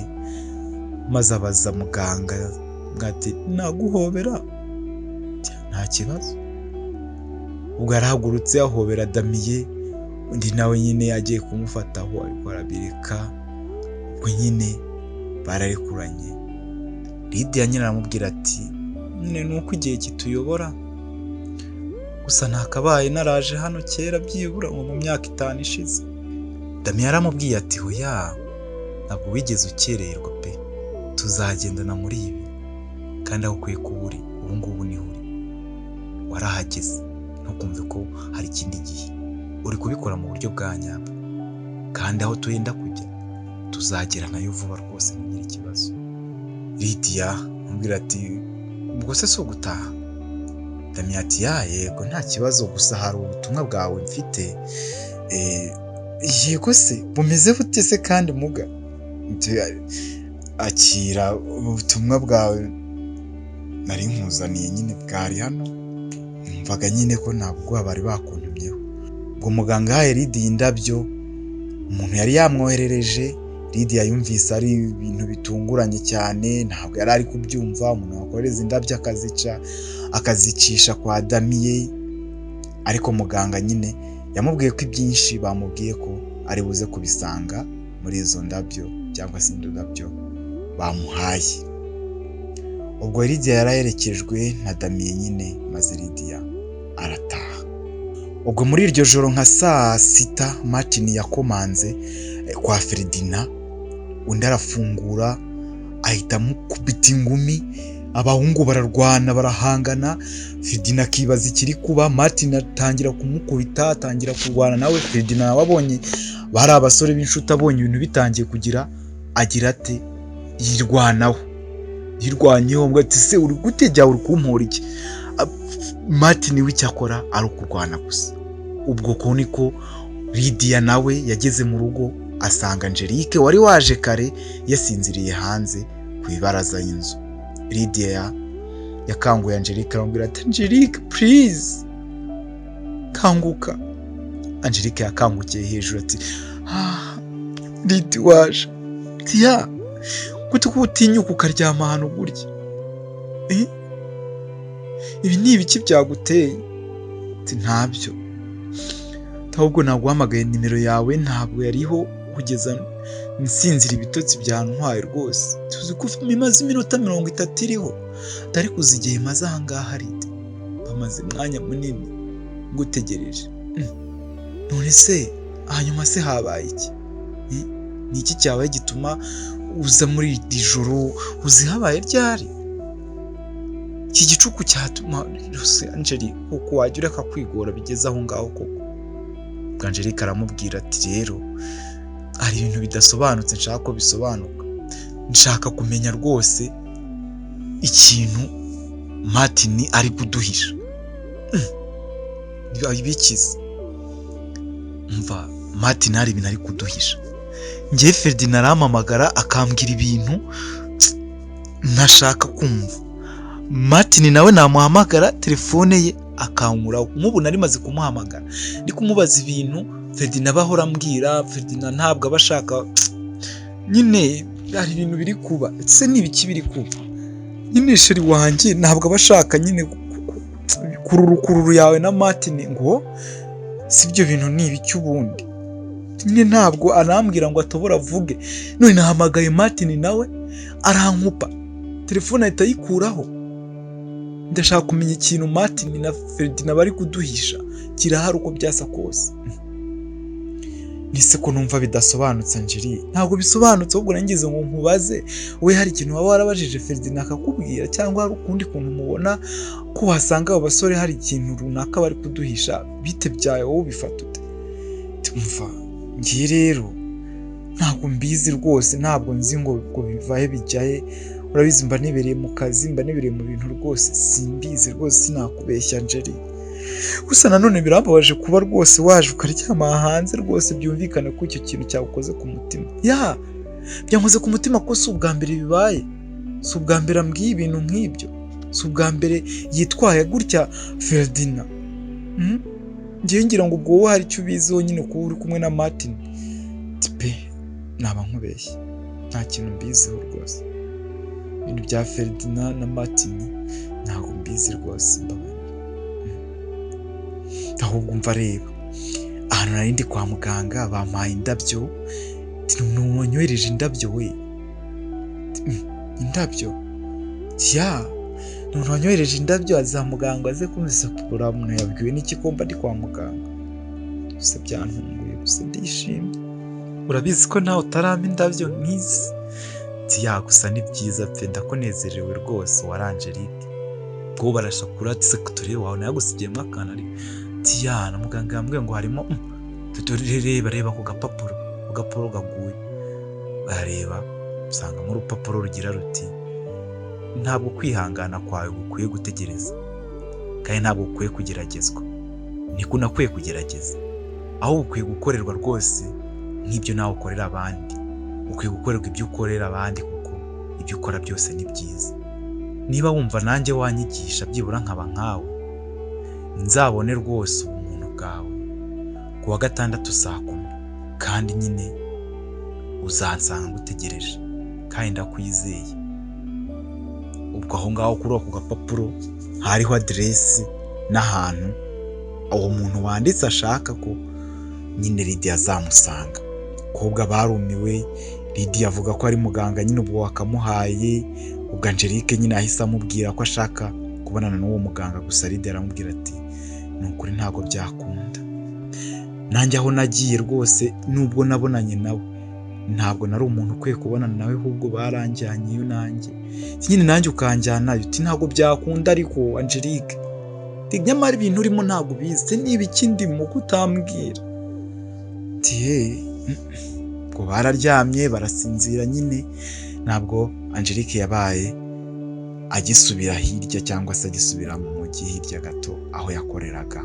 maze abaza muganga ati: "Naguhobera?" "Nta kibazo." Ubwo yarahagurutse ahobera Damiye, undi nawe nyine yagiye kumufataho ariko arabireka. Ubwo nyine bararekuranye. Lidiya nyine aramubwira ati: "Nyine ni uko igihe kituyobora gusa, ntakabaye naraje hano kera, byibura ngo mu myaka 5 ishize." Damiye yaramubwiye ati: "Hoya, ntabwo wigeze ukererwa pe, tuzagendana muri ibi, kandi aho ukwiye kuba uri ubu ngubu niho uri, warahageze. Ntukumve ko hari ikindi gihe, uri kubikora mu buryo bwa nyabwo, kandi aho twenda kujya tuzagera nayo vuba rwose, ntugire ikibazo." Lidiya amubwira ati: "Ubwo se si ugutaha?" Damiye ati: "Ya, yego, nta kibazo, gusa hari ubutumwa bwawe mfite." "Yego se, bumeze bute se kandi muga?" "Akira ubutumwa bwawe nari nkuzaniye nyine, bwari hano, numvaga nyine ko nta bwoba bari bakuntumyeho." Ubwo muganga yahaye Lidiya indabyo umuntu yari yamwoherereje. Lidiya yumvise ari ibintu bitunguranye cyane, ntabwo yari ari kubyumva, umuntu wakohereza indabyo akazica akazicisha kwa Damiye. Ariko muganga nyine yamubwiye ko ibyinshi bamubwiye ko ari buze kubisanga muri izo ndabyo cyangwa se indabyo bamuhaye. Ubwo Lidiya yaraherekejwe na Damiye nyine, maze Lidiya arataha. Ubwo muri iryo joro nka saa 6, Martin yakomanze kwa Feridina, undi arafungura ahita amukubita ingumi. Abahungu bararwana, barahangana. Feridina akibaza ikiri kuba. Martin atangira kumukubita, atangira kurwana nawe. Feridina nawe abonye bari abasore b'inshuti, abonye ibintu bitangiye kugira agira ati yirwanaho, yirwanyeho ngo ati: "Se uri gute jya, uri kumpora iki?" Martin we icyakora ari ukurwana gusa. Ubwo ko niko Lidiya nawe yageze mu rugo, asanga Angelique wari waje kare yasinziriye hanze ku ibaraza y'inzu. Lidiya yakanguye Angelique, aramubwira ati: "Angelique, please kanguka." Angelique yakangukiye hejuru ati: "Ah, Lidi, waje?" "Tiya, gute ko utinyuka ukaryama ahantu gutya? Eh? Ibi ni ibiki byaguteye?" Ati: "Ntabyo, ahubwo naguhamagaye nimero yawe ntabwo yariho kugeza nsinzira, ibitotsi byantwaye rwose. Tuzi ko imaze iminota 30 iriho, atari kuza igihe maze aha ngaha. Ride, bamaze umwanya munini ngutegereje. None se hanyuma se habaye iki? Ni iki cyabaye gituma uza muri iri joro? Uzi habaye ryari?" Iki gicuku cyatuma rwose, Angeli, kuko wajya ureka kwigora bigeze aho ngaho koko. Ubwo Angelique aramubwira ati: "Rero hari ibintu bidasobanutse, nshaka ko bisobanuka. Nshaka kumenya rwose ikintu Martin ari kuduhisha." Bikize, mva Martin hari ibintu ari kuduhisha. Njye Ferdinand arampamagara akambwira ibintu ntashaka kumva. Martin nawe namuhamagara telefone ye akankuraho. Nk'ubu nari maze kumuhamagara ndi kumubaza ibintu Ferdinand aba ahora ambwira. Ferdinand ntabwo aba ashaka nyine, hari ibintu biri kuba. Ese ni ibiki biri kuba nyine? Chéri wanjye ntabwo aba ashaka nyine kururu kururu yawe na Martin, ngo si ibyo bintu ni ibiki ubundi nyine? Ntabwo arambwira ngo atobora avuge. None nahamagaye Martin nawe arankupa telefone ahita ayikuraho. Ndashaka kumenya ikintu Martin na Ferdinand bari kuduhisha, kirahari uko byasa kose. Nise ko numva bidasobanutse, Angeli? Ntabwo bisobanutse, ahubwo nangize ngo nkubaze we, hari ikintu waba warabajije Ferdinand akakubwira, cyangwa hari ukundi kuntu mubona ko wasanga abo basore hari ikintu runaka bari kuduhisha? Bite byawe, wowe ubifata ute? Tumva ngiye rero ntabwo mbizi rwose, ntabwo nzi ngo bivahe bijyahe. Urabizi mba nibereye mu kazi, mba nibereye mu bintu, rwose simbizi, rwose sinakubeshya, Angeli. Gusa nanone birambabaje kuba rwose waje ukaryama hanze, rwose byumvikane ko icyo kintu cyagukoze ku mutima. Ya, byankoze ku mutima ko si ubwa mbere bibaye, si ubwa mbere ambwiye ibintu nk'ibyo, si ubwa mbere yitwaye gutya Ferdinand. Ngewe ngira ngo ubwo wowe hari icyo ubiziho nyine kuba uri kumwe na Martin. Pe, naba nkubeshye, nta kintu mbiziho rwose. Ibintu bya Ferdinand na Martin ntabwo mbizi rwose, mbabarira. Ahubwo umva, reba ahantu nari ndi kwa muganga bampaye indabyo, wanyohereje indabyo we. Indabyo ya ni umuntu wanyohereje indabyo, aza muganga aze kumusukura. Umuntu yabwiwe n'iki ko mba ndi kwa muganga? Gusa byantunguye, gusa ndishimye. Urabizi ko nawe utarampa indabyo nk'izi. Ya, gusa ni byiza pe, ndakunezerewe rwose wa Angelique. Ubwo barashakura ati: "Se turebe wawe nayagusigiyemo akantu?" Ariko ati: "Ya, na muganga yambwiye ngo harimo." Reba, reba ku gapapuro, ku gapapuro gaguye. Barareba usangamo urupapuro rugira ruti: "Ntabwo kwihangana kwawe gukwiye gutegereza, kandi ntabwo gukwiye kugeragezwa, niko unakwiye kugerageza, ahubwo ukwiye gukorerwa rwose nk'ibyo nawe ukorera abandi. Ukwiye gukorerwa ibyo ukorera abandi, kuko ibyo ukora byose ni byiza. Niba wumva nanjye wanyigisha byibura nkaba nkawe, nzabone rwose ubumuntu bwawe ku wa gatandatu saa 10, kandi nyine uzansanga ngutegereje, kandi ndakwizeye." Ubwo aho ngaho kuri ako gapapuro hariho aderesi n'ahantu uwo muntu wanditse ashaka ko nyine Lidiya azamusanga. Abakobwa barumiwe. Lidiya avuga ko ari muganga nyine, ubwo wakamuhaye. Ubwo Angelique nyine ahise amubwira ko ashaka kubonana n'uwo muganga, gusa Lidiya aramubwira ati: "Ni ukuri ntabwo byakunda. Nanjye aho nagiye rwose, nubwo nabonanye nawe, ntabwo nari umuntu ukwiye kubonana nawe, ahubwo baranjyanyeyo nanjye nyine, nanjye ukanjyanayo." Uti: "Ntabwo byakunda." Ariko Angelique, nyamara ibintu urimo ntabwo ubizi. Niba ikindimo kutambwira ati: "He." Ubwo bararyamye barasinzira nyine, ntabwo Angelique yabaye agisubira hirya cyangwa se agisubira mu mujyi hirya gato aho yakoreraga.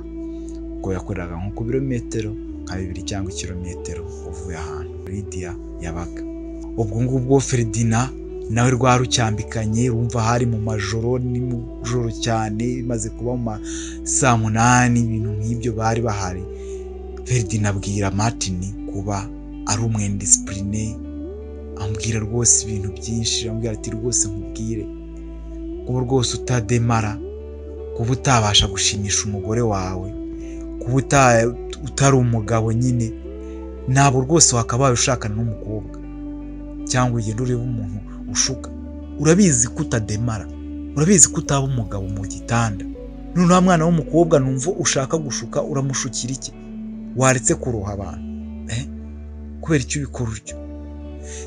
Ubwo yakoreraga nko ku birometero nka 2 cyangwa ikirometero uvuye ahantu Lydia yabaga. Ubwo ngubwo Ferdinand nawe rwa rucyambikanye, rumva hari mu majoro, nimujoro cyane, bimaze kuba mu ma saa 8, ibintu nk'ibyo bari bahari. Ferdinand abwira Martin kuba ari umwendisipurine, ambwira rwose ibintu byinshi, ambwira ati: "Rwose nkubwire, kuba rwose utademara, kuba utabasha gushimisha umugore wawe, kuba utari umugabo nyine, ntabwo rwose wakabaye ushakana n'umukobwa cyangwa ugenda urebe umuntu ushuka. Urabizi ko utademara, urabizi ko utaba umugabo mu gitanda. Noneho mwana w'umukobwa numva ushaka gushuka, uramushukira iki? Waretse kuroha abantu? Kubera icyo ubikora utyo?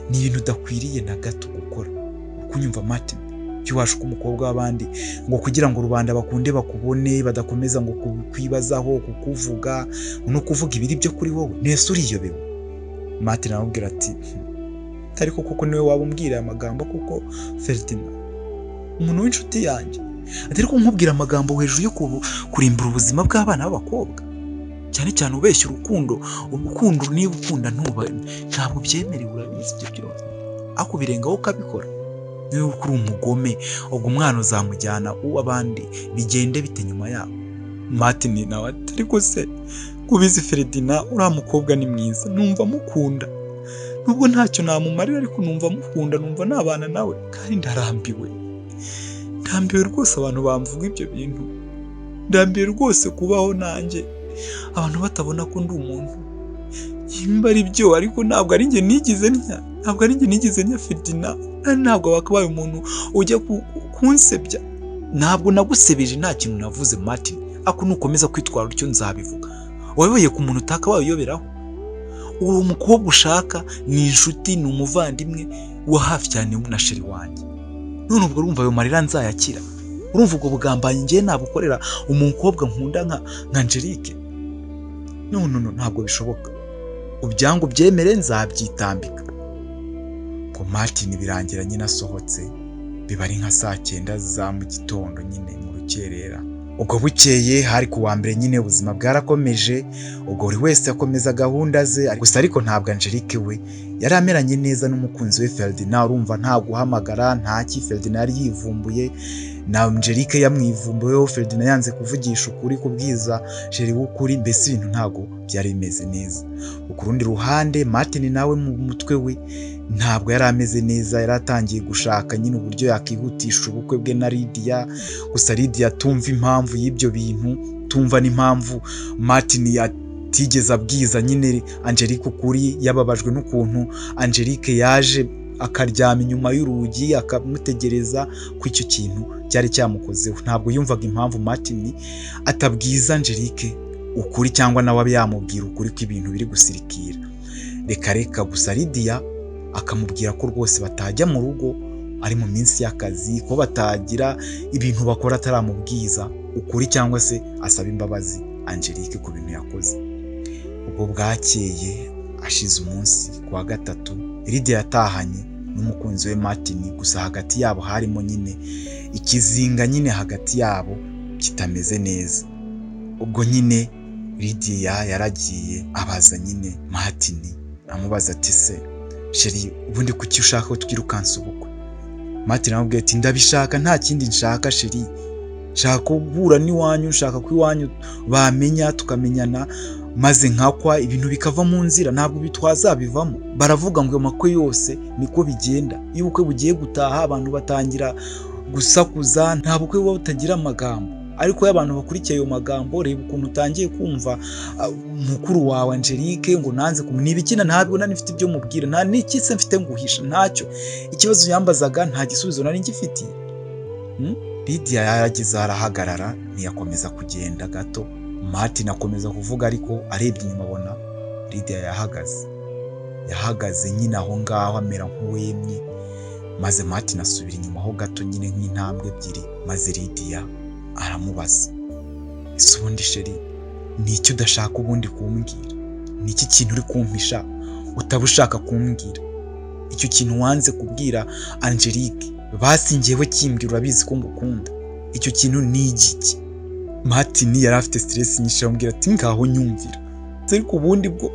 Ni ibintu udakwiriye na gato gukora. Uri kunyumva, Martin? Icyo Kuki washuka umukobwa w'abandi ngo kugira ngo rubanda bakunde bakubone, badakomeza ngo kukwibazaho, kukuvuga no kuvuga ibiri byo kuri wowe? Nese uriyobewe?" Martin aramubwira ati: "Ariko koko niwe waba umbwira aya magambo koko, Ferdinand, umuntu w'inshuti yanjye?" Ati: "Ariko nkubwira amagambo hejuru yo kurimbura ubuzima bw'abana b'abakobwa, cyane cyane ubeshya urukundo. Urukundo niba ukunda ntuba ntabwo byemerewe, urabizi ibyo byose, ariko ubirengaho ukabikora. Niba uri umugome, ubwo umwana uzamujyana uw'abandi bigende bite nyuma yaho?" Martin nawe ati: "Ariko se kubizi Ferdinand, uriya mukobwa ni mwiza, numva mukunda, nubwo ntacyo namumarira, ariko numva mukunda, numva nabana nawe. Kandi ndarambiwe, ndambiwe rwose abantu bamvuga ibyo bintu. Ndambiwe rwose kubaho nanjye abantu batabona ko ndi umuntu. Nimba ari byo, ariko ntabwo ari njye nigize ntya, ntabwo ari njye nigize ntya, Ferdinand. Ntabwo wakabaye umuntu ujya kunsebya." "Ntabwo nagusebeje, nta kintu navuze, Martin, ariko nukomeza kwitwara utyo nzabivuga. Wayoboye ku muntu utakabaye uyoberaho. Uwo mukobwa ushaka ni inshuti, ni umuvandimwe wa hafi cyane na chéri wanjye. None ubwo urumva ayo marira nzayakira? Urumva ubwo bugambanyi ngiye nabukorera umukobwa nkunda nka Angelique? No, no, no, ntabwo bishoboka. Ubyange ubyemere, nzabyitambika." Ubwo Martin birangira nyine asohotse, biba ari nka saa 9 za mu gitondo nyine mu rukerera. Ubwo bukeye hari ku wa mbere nyine, ubuzima bwarakomeje, ubwo buri wese akomeza gahunda ze gusa. Ariko ntabwo Angelique we yari ameranye neza n'umukunzi we Ferdinand. Urumva nta guhamagara, nta ki, Ferdinand yari yivumbuye na Angelique yamwivumbuyeho. Ferdinand yanze kuvugisha ukuri, kubwiza chéri w'ukuri, mbese ibintu ntabwo byari bimeze neza. Ku rundi ruhande, Martin nawe mu mutwe we ntabwo yari ameze neza. Yari atangiye gushaka nyine uburyo yakihutisha ubukwe bwe na Lydia. Gusa Lydia atumva impamvu y'ibyo bintu, tumva n'impamvu Martin atigeze abwiza nyine Angelique ukuri. Yababajwe n'ukuntu Angelique yaje akaryama inyuma y'urugi akamutegereza, ko icyo kintu cyari cyamukozeho. Ntabwo yumvaga impamvu Martin atabwiza Angelique ukuri, cyangwa nawe abe yamubwira ukuri ko ibintu biri gusirikira. Reka reka. Gusa Lydia akamubwira ko rwose batajya mu rugo ari mu minsi y'akazi, ko batagira ibintu bakora ataramubwiza ukuri cyangwa se asaba imbabazi Angelique ku bintu yakoze. Ubwo bwakeye, ashize umunsi, ku wa gatatu, Lydia yatahanye n'umukunzi we Martin. Gusa hagati yabo harimo nyine ikizinga nyine hagati yabo kitameze neza. Ubwo nyine Lydia yaragiye abaza nyine Martin, amubaza ati: "Se chéri, ubundi kuki ushaka ko twirukansa ubukwe?" Martin aramubwira ati: "Ndabishaka, nta kindi nshaka chéri. Nshaka guhura n'iwanyu, nshaka ko iwanyu bamenya, tukamenyana, maze nkakwa, ibintu bikava mu nzira. Ntabwo twazabivamo. Baravuga ngo amakwe yose niko bigenda, iyo ubukwe bugiye gutaha abantu batangira gusakuza. Nta bukwe buba butagira amagambo, ariko iyo abantu bakurikiye ayo magambo, reba ukuntu utangiye kumva mukuru wawe Angelique ngo nanze ni ibikina. Ntabwo nari mfite ibyo mubwira, nta n'iki se mfite nguhisha? Ntacyo. Ikibazo yambazaga nta gisubizo nari ngifitiye." Lydia yarageze arahagarara, ntiyakomeza kugenda gato. Martin akomeza kuvuga, ariko arebye inyuma abona Lydia yahagaze, yahagaze nyine aho ngaho amera nk'uwemye. Maze Martin asubira inyuma ho gato nyine nk'intambwe ebyiri, maze Lydia aramubaza: "Ese ubundi chéri, ni iki udashaka ubundi kumbwira? Ni iki kintu uri kumpisha utaba ushaka kumbwira? Icyo kintu wanze kubwira Angelique, basi njyewe kimbwira, urabizi ko ngukunda. Icyo kintu ni igiki?" Martin yari afite stress nyinshi, aramubwira ati: "Ngaho nyumvira, ariko ubundi bwo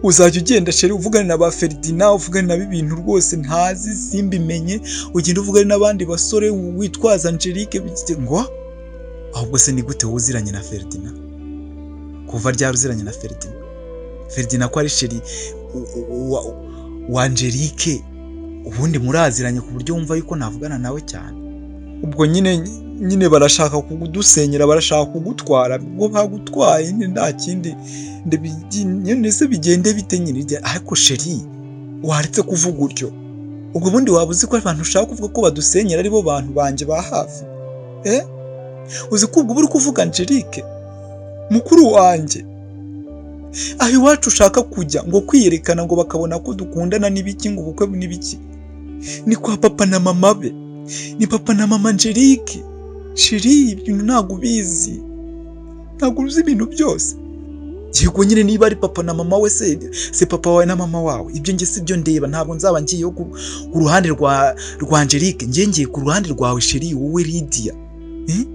uzajya ugenda chéri uvugane na ba Ferdinand, uvugane na ibintu rwose ntazi simbimenye, ugenda uvugane n'abandi basore witwaza Angelique ngo ahubwo se ni gute wuziranye na Ferdinand? Kuva ryari uziranye na Ferdinand? Ferdinand ko ari chéri wa Angelique, ubundi muraziranye ku buryo wumva yuko navugana nawe cyane? Ubwo nyine barashaka kudusenyera, barashaka kugutwara, ubwo bagutwaye nyine nta kindi. Nyine se bigende bite nyine? Ariko chéri, waretse kuvuga utyo? Ubwo bundi waba uzi ko abantu ushaka kuvuga ko badusenyera aribo bantu banjye ba hafi? Eh, uzi ko ubwo uri kuvuga Angelique mukuru wanjye? Aho iwacu ushaka kujya ngo kwiyerekana, ngo bakabona ko dukundana n'ibiki, ngo ubukwe n'ibiki, ni kwa papa na mama be. Ni papa na mama Angelique. Chérie, ibintu ntabwo ubizi, ntabwo uzi ibintu byose. Yego nyine, niba ari papa na mama we, se papa wawe na mama wawe, ibyo njye si byo ndeba. Ntabwo nzaba ngiye ku ruhande rwa Angelique, njye ngiye ku ruhande rwawe chérie, wowe Lydia. Eh?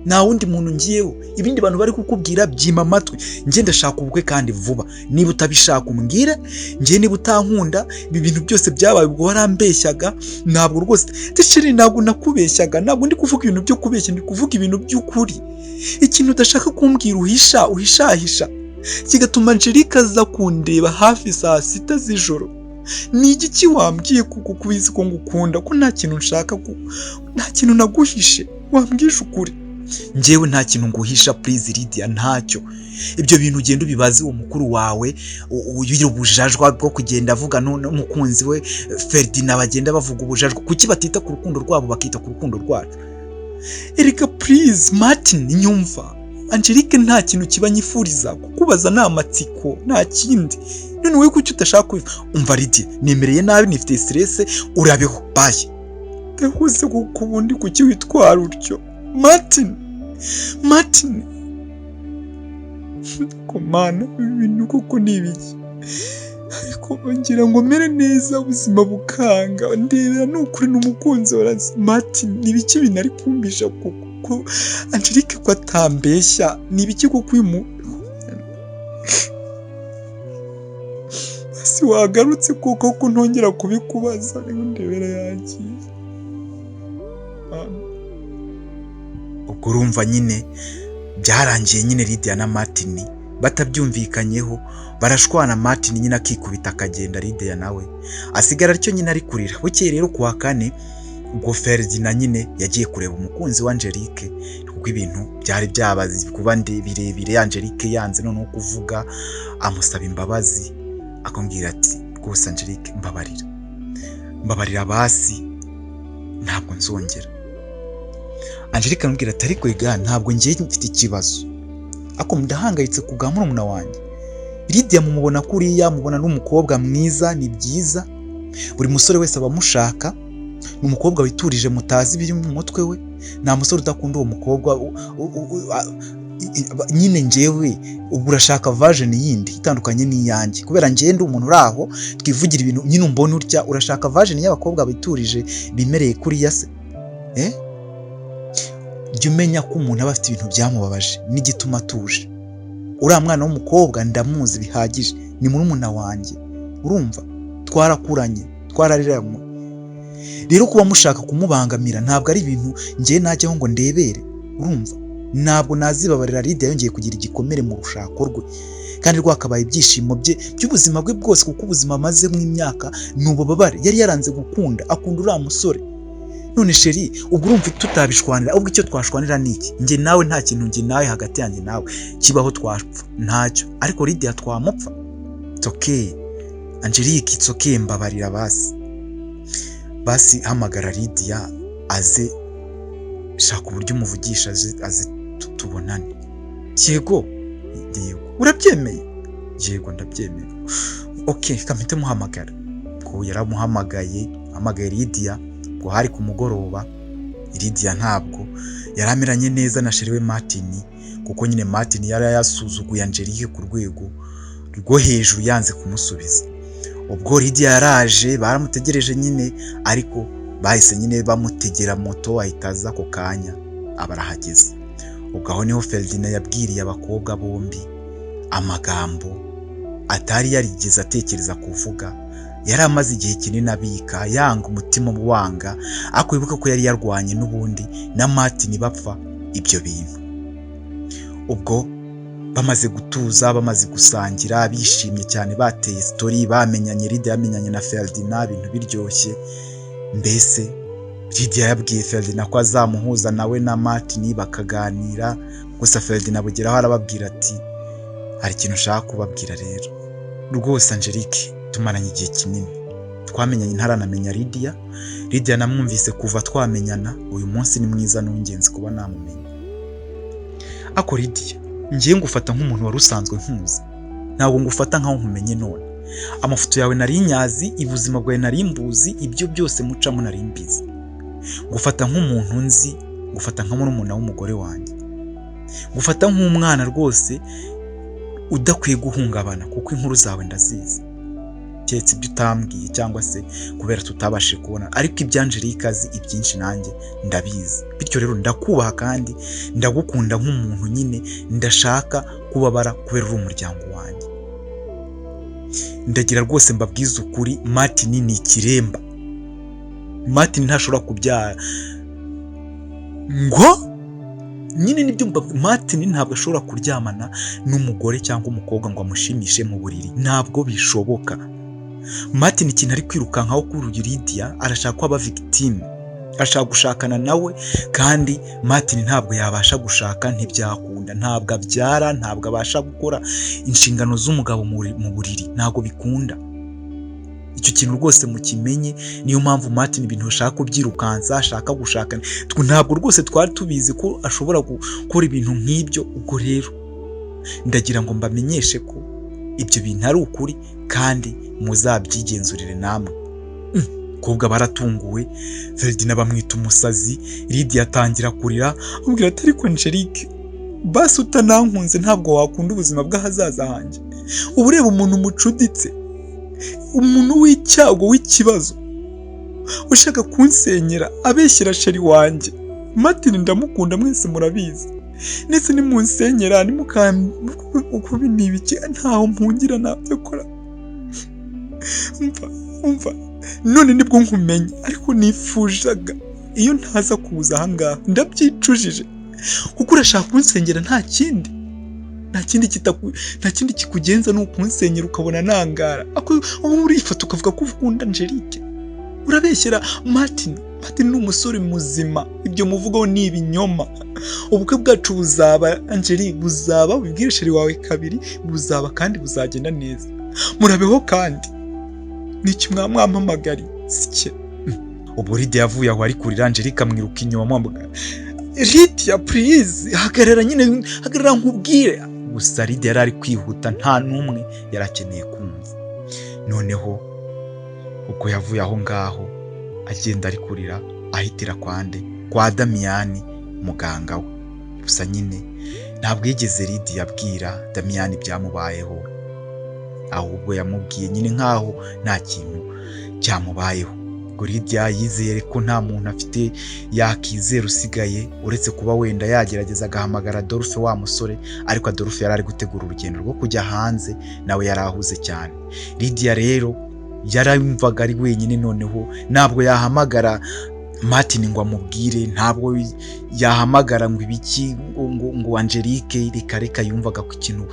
Nta wundi muntu ngiyeho. Ibindi bantu bari kukubwira byima amatwi. Njye ndashaka ubukwe kandi vuba. Niba utabishaka umbwire. Njye niba utankunda, ibi bintu byose byabaye ubwo warambeshyaga. Ntabwo rwose chérie, ntabwo nakubeshyaga. Ntabwo ndi kuvuga ibintu byo kubeshya, ndi kuvuga ibintu by'ukuri. Ikintu udashaka kumbwira, uhisha uhishahisha, kigatuma Angelique aza kundeba hafi saa 6 z'ijoro, ni igiki wambwiye? Kuko kubizi ko ngukunda, ko nta kintu nshaka, nta kintu naguhishe, wambwije ukuri. Njyewe nta kintu nguhisha, please Lydia, ntacyo. Ibyo bintu ugenda ubibaze uwo mukuru wawe ugira ubujajwa bwo kugenda avuga n'umukunzi we Ferdinand, bagenda bavuga ubujajwa. Kuki batita ku rukundo rwabo bakita ku rukundo rwacu? Erega please Martin, nyumva, Angelique nta kintu kiba nyifuriza, kukubaza ni amatsiko, nta kindi. None wowe kuki udashaka kubiva? Umva Lydia, nemereye nabi, nifite stress, urabeho, bye. Gahuze kuko ubundi kuki witwara utyo Martin? Martin komana, ibi bintu koko ni ibiki? Ariko ngira ngo mere neza, ubuzima bukanga. Ndebera, ni ukuri n'umukunzi warazi. Martin, ni ibiki bintu ari kumpisha koko? Ko Angelique ko atambeshya, ni ibiki koko? Uyu mu si wagarutse koko ko ntongera kubikubaza? Niba ndebera yagiye. Ubwo urumva nyine byarangiye nyine Lydia na Martin batabyumvikanyeho, barashwana. Martin nyine akikubita akagenda, Lydia nawe asigara atyo nyine ari kurira. Bukeye rero kuwa kane, ubwo Ferdinand nyine yagiye kureba umukunzi wa Angelique, kuko ibintu byari byabaze kuba birebire. Angelique yanze noneho kuvuga, amusaba imbabazi, akamubwira ati: "Rwose Angelique, mbabarira, mbabarira basi, ntabwo nzongera." Angelique aramubwira ati: "Ariko ega ntabwo ngiye mfite ikibazo, ariko ndahangayitse ku bwa murumuna wanjye Lydia. Mumubona kuriya, mubona n'umukobwa mwiza, ni byiza, buri musore wese aba amushaka. Ni umukobwa witurije, mutazi ibiri mu mutwe we. Nta musore udakunda uwo mukobwa nyine. Njyewe ubwo urashaka version yindi itandukanye n'iyanjye, kubera njyewe ndi umuntu uri aho twivugira ibintu nyine, umbona utya. Urashaka version y'abakobwa biturije bimereye kuriya se? Eh, jya umenya ko umuntu aba afite ibintu byamubabaje n'igituma atuje. Uriya mwana w'umukobwa ndamuzi bihagije, ni murumuna wanjye, urumva, twarakuranye, twarariranywe. Rero kuba mushaka kumubangamira ntabwo ari ibintu ngewe najyaho ngo ndebere, urumva. Ntabwo nazibabarira Lydia yongeye kugira igikomere mu rushako rwe, kandi rwakabaye ibyishimo bye by'ubuzima bwe bwose, kuko ubuzima amazemo imyaka ni ububabare. Yari yaranze gukunda, akunda uriya musore. None chérie, ubwo urumva tutabishwanira? Ubwo icyo twashwanira ni iki? Njye nawe nta kintu, njye nawe, hagati yanjye nawe kibaho twapfa ntacyo, ariko Lydia twamupfa. It's okay Angelique, it's okay, mbabarira basi. Basi hamagara Lydia aze, shaka uburyo umuvugisha aze, aze tubonane." "Yego, yego, urabyemeye?" "Yego, ndabyemeye." "Okay, kamite muhamagara." Ubwo yaramuhamagaye, ahamagaye Lydia. Ubwo hari ku mugoroba. Lydia ntabwo yari ameranye neza na chéri we Martin, kuko nyine Martin yari yasuzuguye Angelique ku rwego rwo hejuru, yanze kumusubiza. Ubwo Lydia yaraje, baramutegereje nyine, ariko bahise nyine bamutegera moto, ahita aza ako kanya, aba arahageze. Ubwo aho niho Ferdinand yabwiriye abakobwa bombi amagambo atari yarigeze atekereza kuvuga, yari amaze igihe kinini abika, yanga umutima wanga. Ariko wibuka ko yari yarwanye n'ubundi na Martin bapfa ibyo bintu. Ubwo bamaze gutuza, bamaze gusangira, bishimye cyane, bateye story, bamenyanye, Lydia yamenyanye na Ferdinand, ibintu biryoshye mbese. Lydia yabwiye Ferdinand ko azamuhuza nawe na Martin bakaganira. Gusa Ferdinand abugeraho arababwira ati: "Hari ikintu nshaka kubabwira rero. Rwose Angelique tumaranye igihe kinini, twamenyanye ntaranamenya Lydia. Lydia namwumvise kuva twamenyana, uyu munsi ni mwiza, ni uw'ingenzi kuba namumenya. Ako Lydia, ngiye ngufata nk'umuntu wari usanzwe nkuzi, ntabwo ngufata nkaho nkumenye none. Amafoto yawe nari nyazi, ubuzima bwawe nari mbuzi, ibyo byose mucamo nari mbizi." Ngufata nk'umuntu nzi, ngufata nka murumuna w'umugore wanjye, ngufata nk'umwana rwose udakwiye guhungabana, kuko inkuru zawe ndazizi, keretse ibyo utambwiye cyangwa se kubera tutabashije kubona, ariko ibya Angelique azi ibyinshi nanjye ndabizi. Bityo rero ndakubaha kandi ndagukunda nk'umuntu nyine, ndashaka kubabara kubera uri umuryango wanjye. Ndagira rwose mbabwize ukuri, Martin ni ikiremba, Martin ntashobora kubyara. Ngo nyine nibyo, Martin ntabwo ashobora kuryamana n'umugore cyangwa umukobwa ngo amushimishe mu buriri, ntabwo bishoboka. Martin ikintu ari kwirukankaho kuri uyu Lydia, arashaka ko aba victime, ashaka gushakana nawe, kandi Martin ntabwo yabasha gushaka, ntibyakunda, ntabwo abyara, ntabwo abasha gukora inshingano z'umugabo mu buriri, ntabwo bikunda. Icyo kintu rwose mukimenye. Niyo mpamvu Martin ibintu ashaka kubyirukansa, ashaka gushakana. Ntabwo rwose twari tubizi ko ashobora gukora ibintu nk'ibyo. Ubwo rero ndagira ngo mbamenyeshe ko ibyo bintu ari ukuri kandi muzabyigenzurire namwe. Kobwa baratunguwe, Ferdinand bamwita umusazi. Lydia atangira kurira, amubwira ati: "Ariko Angelique, basi utanankunze ntabwo wakunda ubuzima bw'ahazaza hanjye. Uba ureba umuntu mucuditse, umuntu w'icyago, w'ikibazo, ushaka kunsenyera, abeshyera chéri wanjye Martin. Ndamukunda, mwese murabizi, ndetse nimunsenyera ukubi ni ibiki? Ntaho mpungira, ntabyo akora. Umva, umva, none nibwo nkumenye, ariko nifuzaga iyo ntaza kuza ahangaha. Ndabyicujije kuko urashaka kunsengera, nta kindi, nta kindi kikugenza ni ukunsenyera, ukabona nangara. Ubu urifata ukavuga ko ukunda Angelique, urabeshyera Martin. Martin ni umusore muzima, ibyo muvugaho ni ibinyoma. Ubukwe bwacu buzaba, Angelique, buzaba, ubibwire chéri wawe kabiri, buzaba kandi buzagenda neza. Murabeho." Kandi niki mwampamagariye sike? Ubwo Lydia yavuye aho ari kurira, Angelique amwiruka inyuma amuhamagara: "Lydia, please, hagarara nyine, hagarara nkubwire." Gusa Lydia yari ari kwihuta, nta n'umwe yari akeneye kumva. Noneho ubwo yavuye aho ngaho agenda ari kurira, ahitira kwande kwa Damiyani, muganga we. Gusa nyine ntabwo yigeze Lydia abwira Damiyani ibyamubayeho, ahubwo yamubwiye nyine nkaho nta kintu cyamubayeho. Ubwo Lydia yizeye ko nta muntu afite yakizera usigaye, uretse kuba wenda yagerageza agahamagara Adolphe, wa musore, ariko Adolphe yari ari gutegura urugendo rwo kujya hanze, nawe yari ahuze cyane. Lydia rero yarumvaga ari wenyine. Noneho ntabwo yahamagara Martin ngo amubwire, ntabwo yahamagara ngo ibiki, ngo Angelique, reka reka. Yumvaga ko ikintu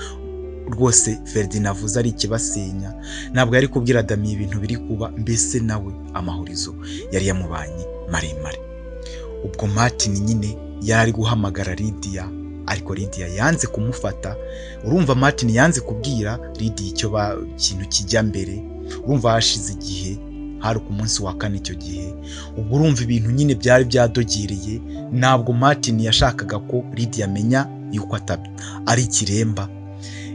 rwose Ferdinand avuze ari ikibasenya, ntabwo yari kubwira Dami ibintu biri kuba. Mbese nawe amahurizo yari yamubanye maremare. Ubwo Martin nyine yari ari guhamagara Lydia, ariko Lydia yanze kumufata. Urumva Martin yanze kubwira Lydia icyo kintu kijya mbere. Urumva hashize igihe, hari ku munsi wa kane icyo gihe. Ubwo urumva ibintu nyine byari byadogereye. Ntabwo Martin yashakaga ko Lydia amenya yuko ari ikiremba.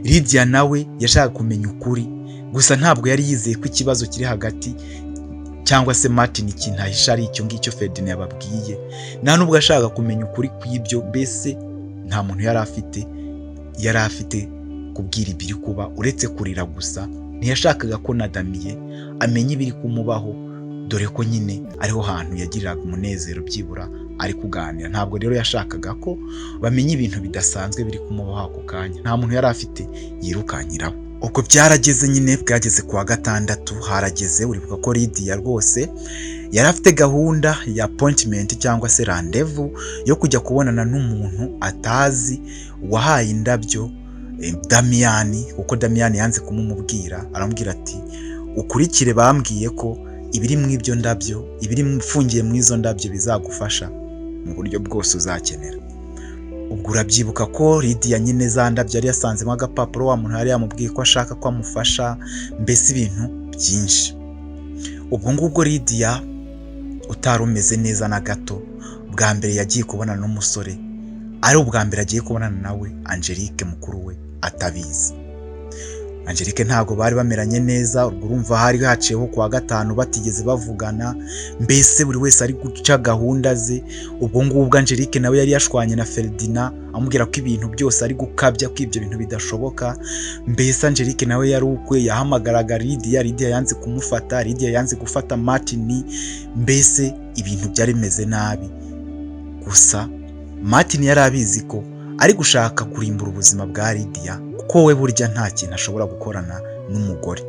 Lydia nawe yashakaga kumenya ukuri, gusa ntabwo yari yizeye ko ikibazo kiri hagati cyangwa se Martin ikintu ahisha ari icyo ngicyo Ferdinand yababwiye. Nta nubwo ashaka kumenya ukuri kw'ibyo. Mbese nta muntu yari afite kubwira ibiri kuba uretse kurira gusa. Ntiyashakaga ko na Damiye amenya ibiri kumubaho, dore ko nyine ariho hantu yagiriraga umunezero byibura ari kuganira. Ntabwo rero yashakaga ko bamenya ibintu bidasanzwe biri kumubaho ako kanya. Nta muntu yari afite yirukankiraho. Ubwo byarageze nyine, bwageze ku wa gatandatu harageze. Uribuka ko Lydia rwose yari afite gahunda ya appointment cyangwa se rendez-vous yo kujya kubonana n'umuntu atazi wahaye indabyo Damiyani, kuko Damiyani yanze kumumubwira. Aramubwira ati: "Ukurikire, bambwiye ko ibiri mu ibyo ndabyo, ibiri ifungiye mu izo ndabyo bizagufasha mu buryo bwose uzakenera." Ubwo urabyibuka ko Lydia nyine za ndabyo yari yasanzemo agapapuro wa muntu yari yamubwiye ko ashaka ko amufasha, mbese ibintu byinshi. Ubwo ngubwo Lydia utari umeze neza na gato, bwa mbere yagiye kubonana n'umusore, ari ubwa mbere agiye kubonana nawe, Angelique mukuru we atabizi. Angelique ntabwo bari bameranye neza. Ubwo urumva hari haciyeho kuwa gatanu batigeze bavugana, mbese buri wese ari guca gahunda ze. Ubwo ngubwo Angelique nawe yari yashwanye na Ferdinand, amubwira ko ibintu byose ari gukabya, ko ibyo bintu bidashoboka. Mbese Angelique nawe yari ukwe, yahamagaraga Lydia, Lydia yanze kumufata, Lydia yanze gufata Martin, mbese ibintu byari bimeze nabi. Gusa Martin yari abizi ko ari gushaka kurimbura ubuzima bwa Lydia, kuko we burya nta kintu ashobora gukorana n'umugore.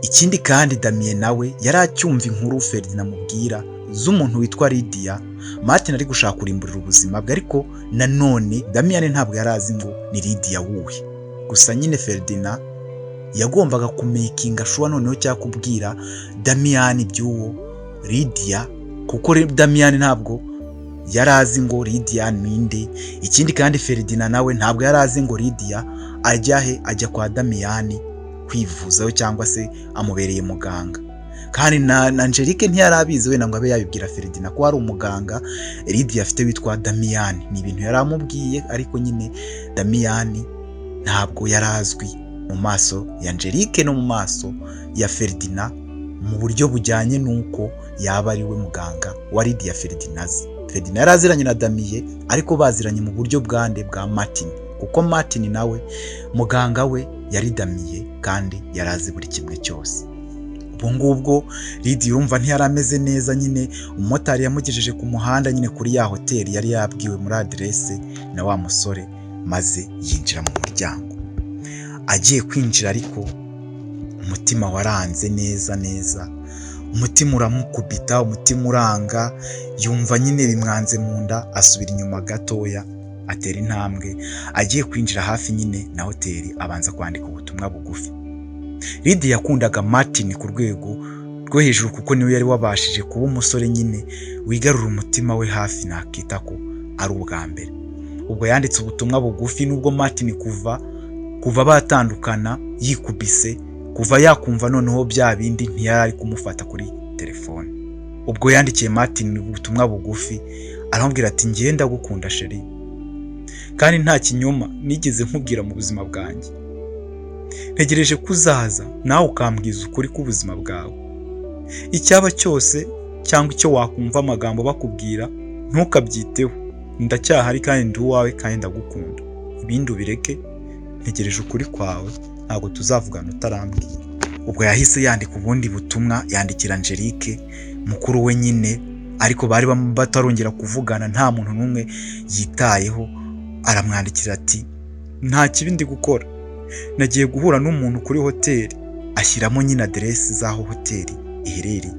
Ikindi kandi, Damien nawe yari acyumva inkuru Ferdinand amubwira z'umuntu witwa Lydia Martin ari gushaka kurimburira ubuzima bwe, ariko nanone Damien ntabwo yari azi ngo ni Lydia wuhe. Gusa nyine Ferdinand yagombaga kumakinga sure noneho cyangwa kubwira Damien iby'uwo Lydia, kuko Damien ntabwo yari azi ngo Lydia ninde. Ikindi kandi, Ferdinand nawe ntabwo yari azi ngo Lydia ajya he, ajya kwa Damien kwivuzayo cyangwa se amubereye muganga. Kandi na Angelique ntiyari abizi wenda ngo abe yabibwira Ferdinand ko hari umuganga Lydia afite witwa Damien. Ni ibintu yari amubwiye, ariko nyine Damien ntabwo yari azwi mu maso ya Angelique no mu maso ya Ferdinand mu buryo bujyanye n'uko yaba ari we muganga wa Lydia Ferdinand azi. Ferdinand yari aziranye na Damien, ariko baziranye mu buryo bwande? Bwa Martin, kuko Martin nawe muganga we yari Damien kandi yari azi buri kimwe cyose. Ubwo ngubwo Lydia urumva ntiyari ameze neza nyine. Umumotari yamugejeje ku muhanda nyine kuri ya hoteli yari yabwiwe muri aderese na wa musore, maze yinjira mu muryango. Agiye kwinjira ariko umutima waranze neza neza, umutima uramukubita, umutima uranga, yumva nyine bimwanze mu nda, asubira inyuma gatoya, atera intambwe agiye kwinjira hafi nyine na hoteli, abanza kwandika ubutumwa bugufi. Lydia yakundaga Martin ku rwego rwo hejuru, kuko niwe yari wabashije kuba umusore nyine wigarura umutima we hafi, nakita ko ari ubwa mbere. Ubwo yanditse ubutumwa bugufi, nubwo Martin kuva batandukana yikubise, kuva yakumva noneho bya bindi, ntiyari ari kumufata kuri telefone. Ubwo yandikiye Martin ubutumwa bugufi, aramubwira ati: "Ngiye ndagukunda chéri, kandi nta kinyoma nigeze nkubwira mu buzima bwanjye. Ntegereje ko uzaza nawe ukambwiza ukuri k'ubuzima bwawe. Icyaba cyose cyangwa icyo wakumva amagambo bakubwira, ntukabyiteho. Ndacyahari kandi ndi uwawe kandi ndagukunda. Ibindi ubireke, ntegereje ukuri kwawe, ntabwo tuzavugana utarambwira." Ubwo yahise yandika ubundi butumwa, yandikira Angelique mukuru we nyine, ariko bari batarongera kuvugana, nta muntu n'umwe yitayeho. Aramwandikira ati: "Nta kibi ndi gukora, nagiye guhura n'umuntu kuri hoteli." Ashyiramo nyine aderesi z'aho hoteli iherereye.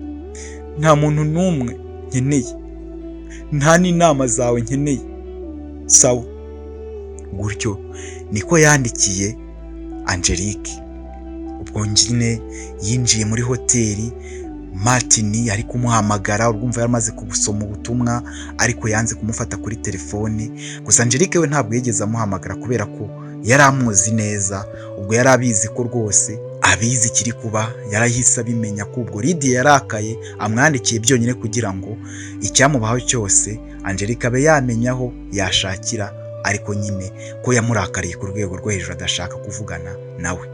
"Nta muntu n'umwe nkeneye, nta n'inama zawe nkeneye, sawa." Gutyo niko yandikiye Angelique. Ubwo nyine yinjiye muri hoteli, Martin ari kumuhamagara, urwumva yaramaze kubusoma ubutumwa, ariko yanze kumufata kuri telefone. Gusa Angelique we ntabwo yigeze amuhamagara kubera ko yari amuzi neza. Ubwo yari abizi ko rwose abizi ikiri kuba, yarahise abimenya ko ubwo Lydia yarakaye, amwandikiye byonyine kugira ngo icyamubaho cyose Angelique abe yamenya aho yashakira, ariko nyine ko yamurakariye ku rwego rwo hejuru, adashaka kuvugana nawe.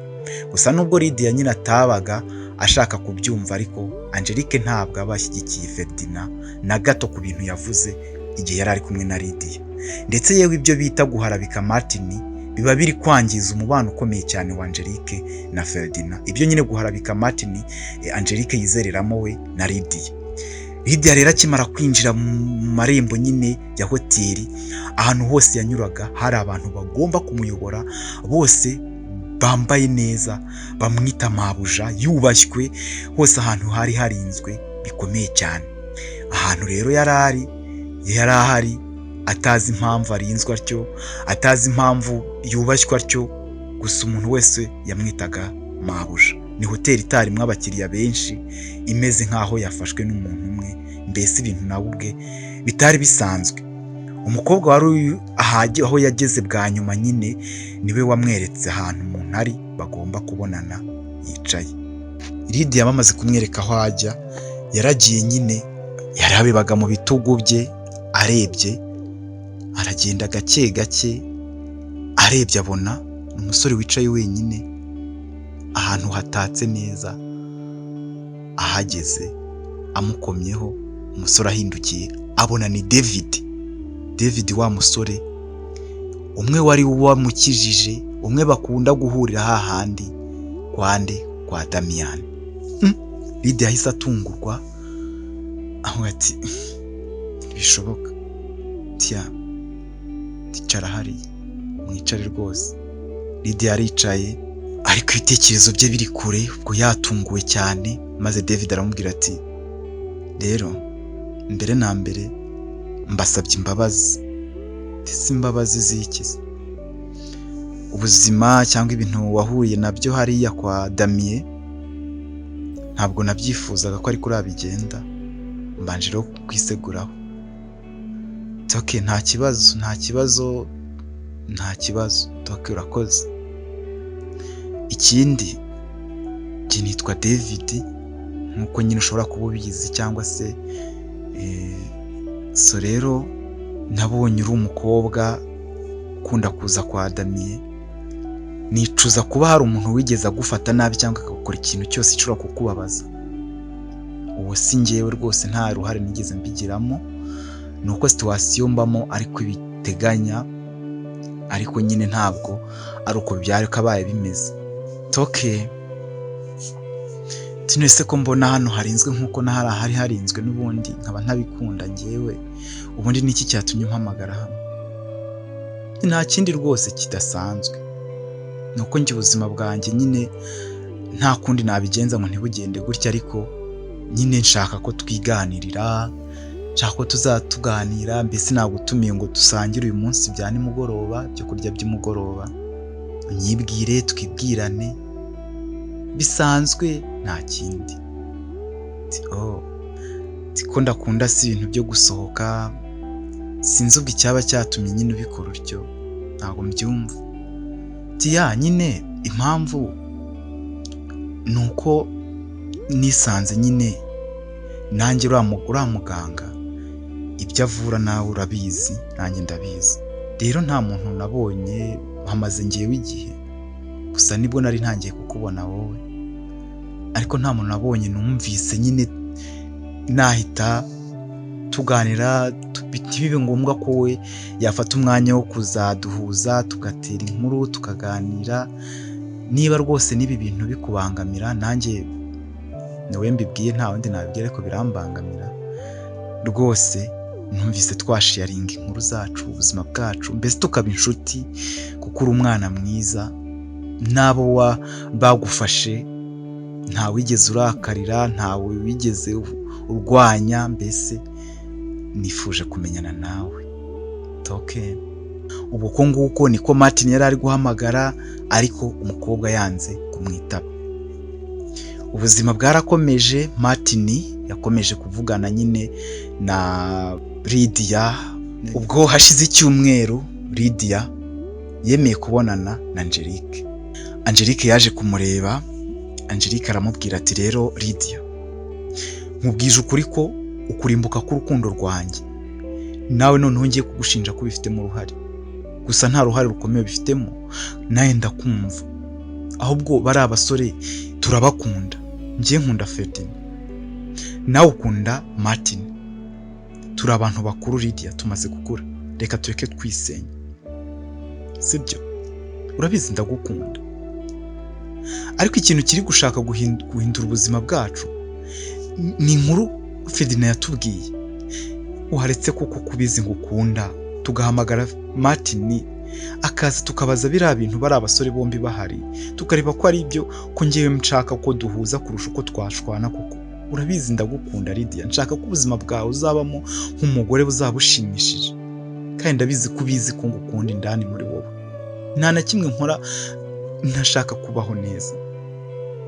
Gusa nubwo Lydia nyine atabaga ashaka kubyumva, ariko Angelique ntabwo aba ashyigikiye Ferdinand na gato ku bintu yavuze igihe yari ari kumwe na Lydia. Ndetse yewe ibyo bita guharabika Martin biba biri kwangiza umubano ukomeye cyane wa Angelique na Ferdinand. Ibyo nyine guharabika Martin Angelique yizereramo we na Lydia. Lydia rero akimara kwinjira mu marembo nyine ya hoteli, ahantu hose yanyuraga hari abantu bagomba kumuyobora, bose bambaye neza, bamwita mabuja, yubashywe hose, ahantu hari harinzwe bikomeye cyane. Ahantu rero yari ari, yari ahari atazi impamvu arinzwe atyo, atazi impamvu yubashywe atyo, gusa umuntu wese yamwitaga mabuja. Ni hoteli itarimo abakiriya benshi, imeze nk'aho yafashwe n'umuntu umwe, mbese ibintu nawe ubwe bitari bisanzwe. Umukobwa wari uri aho yageze bwa nyuma nyine niwe wamweretse ahantu umuntu ari bagomba kubonana yicaye. Lydia bamaze kumwereka aho ajya, yaragiye nyine, yarabibaga mu bitugu bye, arebye aragenda gake gake, arebye abona umusore wicaye wenyine. Ahantu hatatse neza. Ahageze amukomyeho, umusore ahindukiye abona ni David. David, wa musore umwe wari wamukijije, umwe bakunda guhurira hahandi kwande kwa Damiyani. Lidia yahise atungurwa, aho ati: "Ntibishoboka." Tiya, ticara hariya, mwicare rwose. Lidia yaricaye, ariko ibitekerezo bye biri kure, ubwo yatunguwe cyane. Maze David aramubwira ati: "Rero mbere na mbere mbasabye imbabazi." Ese imbabazi z'iki? "Ubuzima cyangwa ibintu wahuye nabyo hariya kwa Damiye, ntabwo nabyifuzaga ko ariko kuriya bigenda. Mbanje rero kukwiseguraho." "Okay, nta kibazo, nta kibazo, nta kibazo." "Okay, urakoze. Ikindi, njye nitwa David nk'uko nyine ushobora kuba ubizi cyangwa se. So rero nabonye uri umukobwa ukunda kuza kwa Damiye, nicuza kuba hari umuntu wigeze agufata nabi cyangwa akagukora ikintu cyose gishobora kukubabaza. Uwo si njyewe rwose, nta ruhare nigeze mbigiramo, ni uko situation mbamo ariko ibiteganya, ariko nyine ntabwo ari uko byari kabaye bimeze." "Okay, ese ko mbona hano harinzwe nk'uko na hariya hari harinzwe n'ubundi, nkaba ntabikunda njyewe, ubundi ni iki cyatumye umpamagara hano?" "Nta kindi rwose kidasanzwe, ni uko njye ubuzima bwanjye nyine nta kundi nabigenza ngo ntibugende gutya, ariko nyine nshaka ko twiganirira, nshaka ko tuzatuganira. Mbese nagutumiye ngo dusangire uyu munsi bya nimugoroba, ibyo kurya by'umugoroba, unyibwire, twibwirane bisanzwe, nta kindi." "Oh, ko ndakunda si ibintu byo gusohoka, sinzi ubwo icyaba cyatumye nyine ubikora utyo, ntabwo mbyumva." "Yeah, nyine impamvu ni uko nisanze nyine nanjye uriya muganga ibyo avura nawe urabizi, nanjye ndabizi. Rero nta muntu nabonye hamaze ngewe igihe, gusa nibwo nari ntangiye kukubona wowe, ariko nta muntu nabonye numvise nyine nahita tuganira, ntibibe ngombwa ko we yafata umwanya wo kuzaduhuza, tugatera inkuru, tukaganira. Niba rwose n'ibi bintu bikubangamira, nanjye niwe mbibwiye, nta wundi nabibwira, ariko birambangamira rwose. Numvise twasharinga inkuru zacu, ubuzima bwacu, mbese tukaba inshuti, kuko uri umwana mwiza, n'abo bagufashe ntawigeze urakarira, ntawe wigeze urwanya, mbese nifuje kumenyana nawe." Okay, ubu uko nguko niko Martin yari ari guhamagara, ariko umukobwa yanze kumwitaba. Ubuzima bwarakomeje. Martin yakomeje kuvugana nyine na Lydia. Ubwo hashize icyumweru, Lydia yemeye kubonana na Angelique. Angelique yaje kumureba. Angelique aramubwira ati: "Rero Lydia, nkubwije ukuri ko ukurimbuka k'urukundo rwanjye nawe noneho ngiye kugushinja ko ubifitemo uruhare. Gusa nta ruhare rukomeye ubifitemo, nawe ndakumva. Ahubwo bari abasore turabakunda, njye nkunda Ferdinand, nawe ukunda Martin. Turi abantu bakuru Lydia, tumaze gukura, reka tureke twisenya, sibyo? Urabizi ndagukunda, ariko ikintu kiri gushaka guhindura ubuzima bwacu ni inkuru Ferdinand yatubwiye. Waretse kuko kubizi ngo ukunda, tugahamagara Martin akaza, tukabaza biriya bintu bari abasore bombi bahari, tukareba ko ari ibyo, ko ngewe nshaka ko duhuza kurusha uko twashwana, kuko urabizi ndagukunda Lydia, nshaka ko ubuzima bwawe uzabamo nk'umugore buzaba bushimishije, kandi ndabizi ko ubizi ko ngukunda indani muri wowe. Nta na kimwe nkora ntashaka kubaho neza,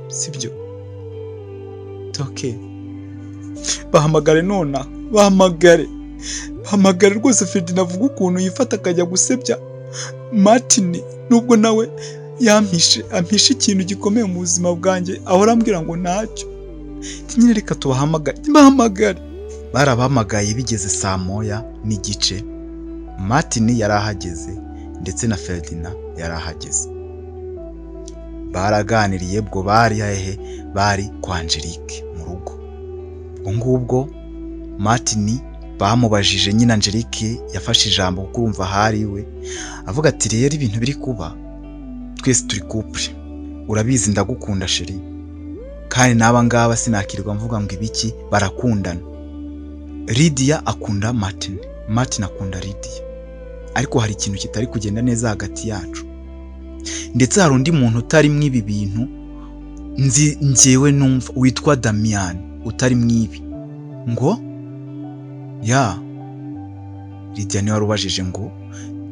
sibyo? Okay, bahamagare nonaha, bahamagare, bahamagare rwose. Ferdinand avuga ukuntu yifata akajya gusebya Martin, nubwo nawe yampishe, ampishe ikintu gikomeye mu buzima bwanjye, ahora ambwira ngo ntacyo. Nyine reka tubahamagare, bahamagare." Barabahamagaye. Bigeze saa 1:30, Martin yari ahageze, ndetse na Ferdinand yari ahageze. Baraganiriye, ubwo bari hehe? Bari kwa Angelique mu rugo. Ubwo ngubwo Martin bamubajije nyine, Angelique yafashe ijambo kuko urumva ahari iwe, avuga ati: "Rero ibintu biri kuba, twese turi couple, urabizi ndagukunda chéri, kandi n'aba ngaba sinakirwa mvuga ngo ibiki, barakundana. Lydia akunda Martin, Martin akunda Lydia, ariko hari ikintu kitari kugenda neza hagati yacu, ndetse hari undi muntu utari mu ibi bintu nzi njyewe numva witwa Damian utari mu ibi." Ngo ya Lydia niwe warubajije ngo: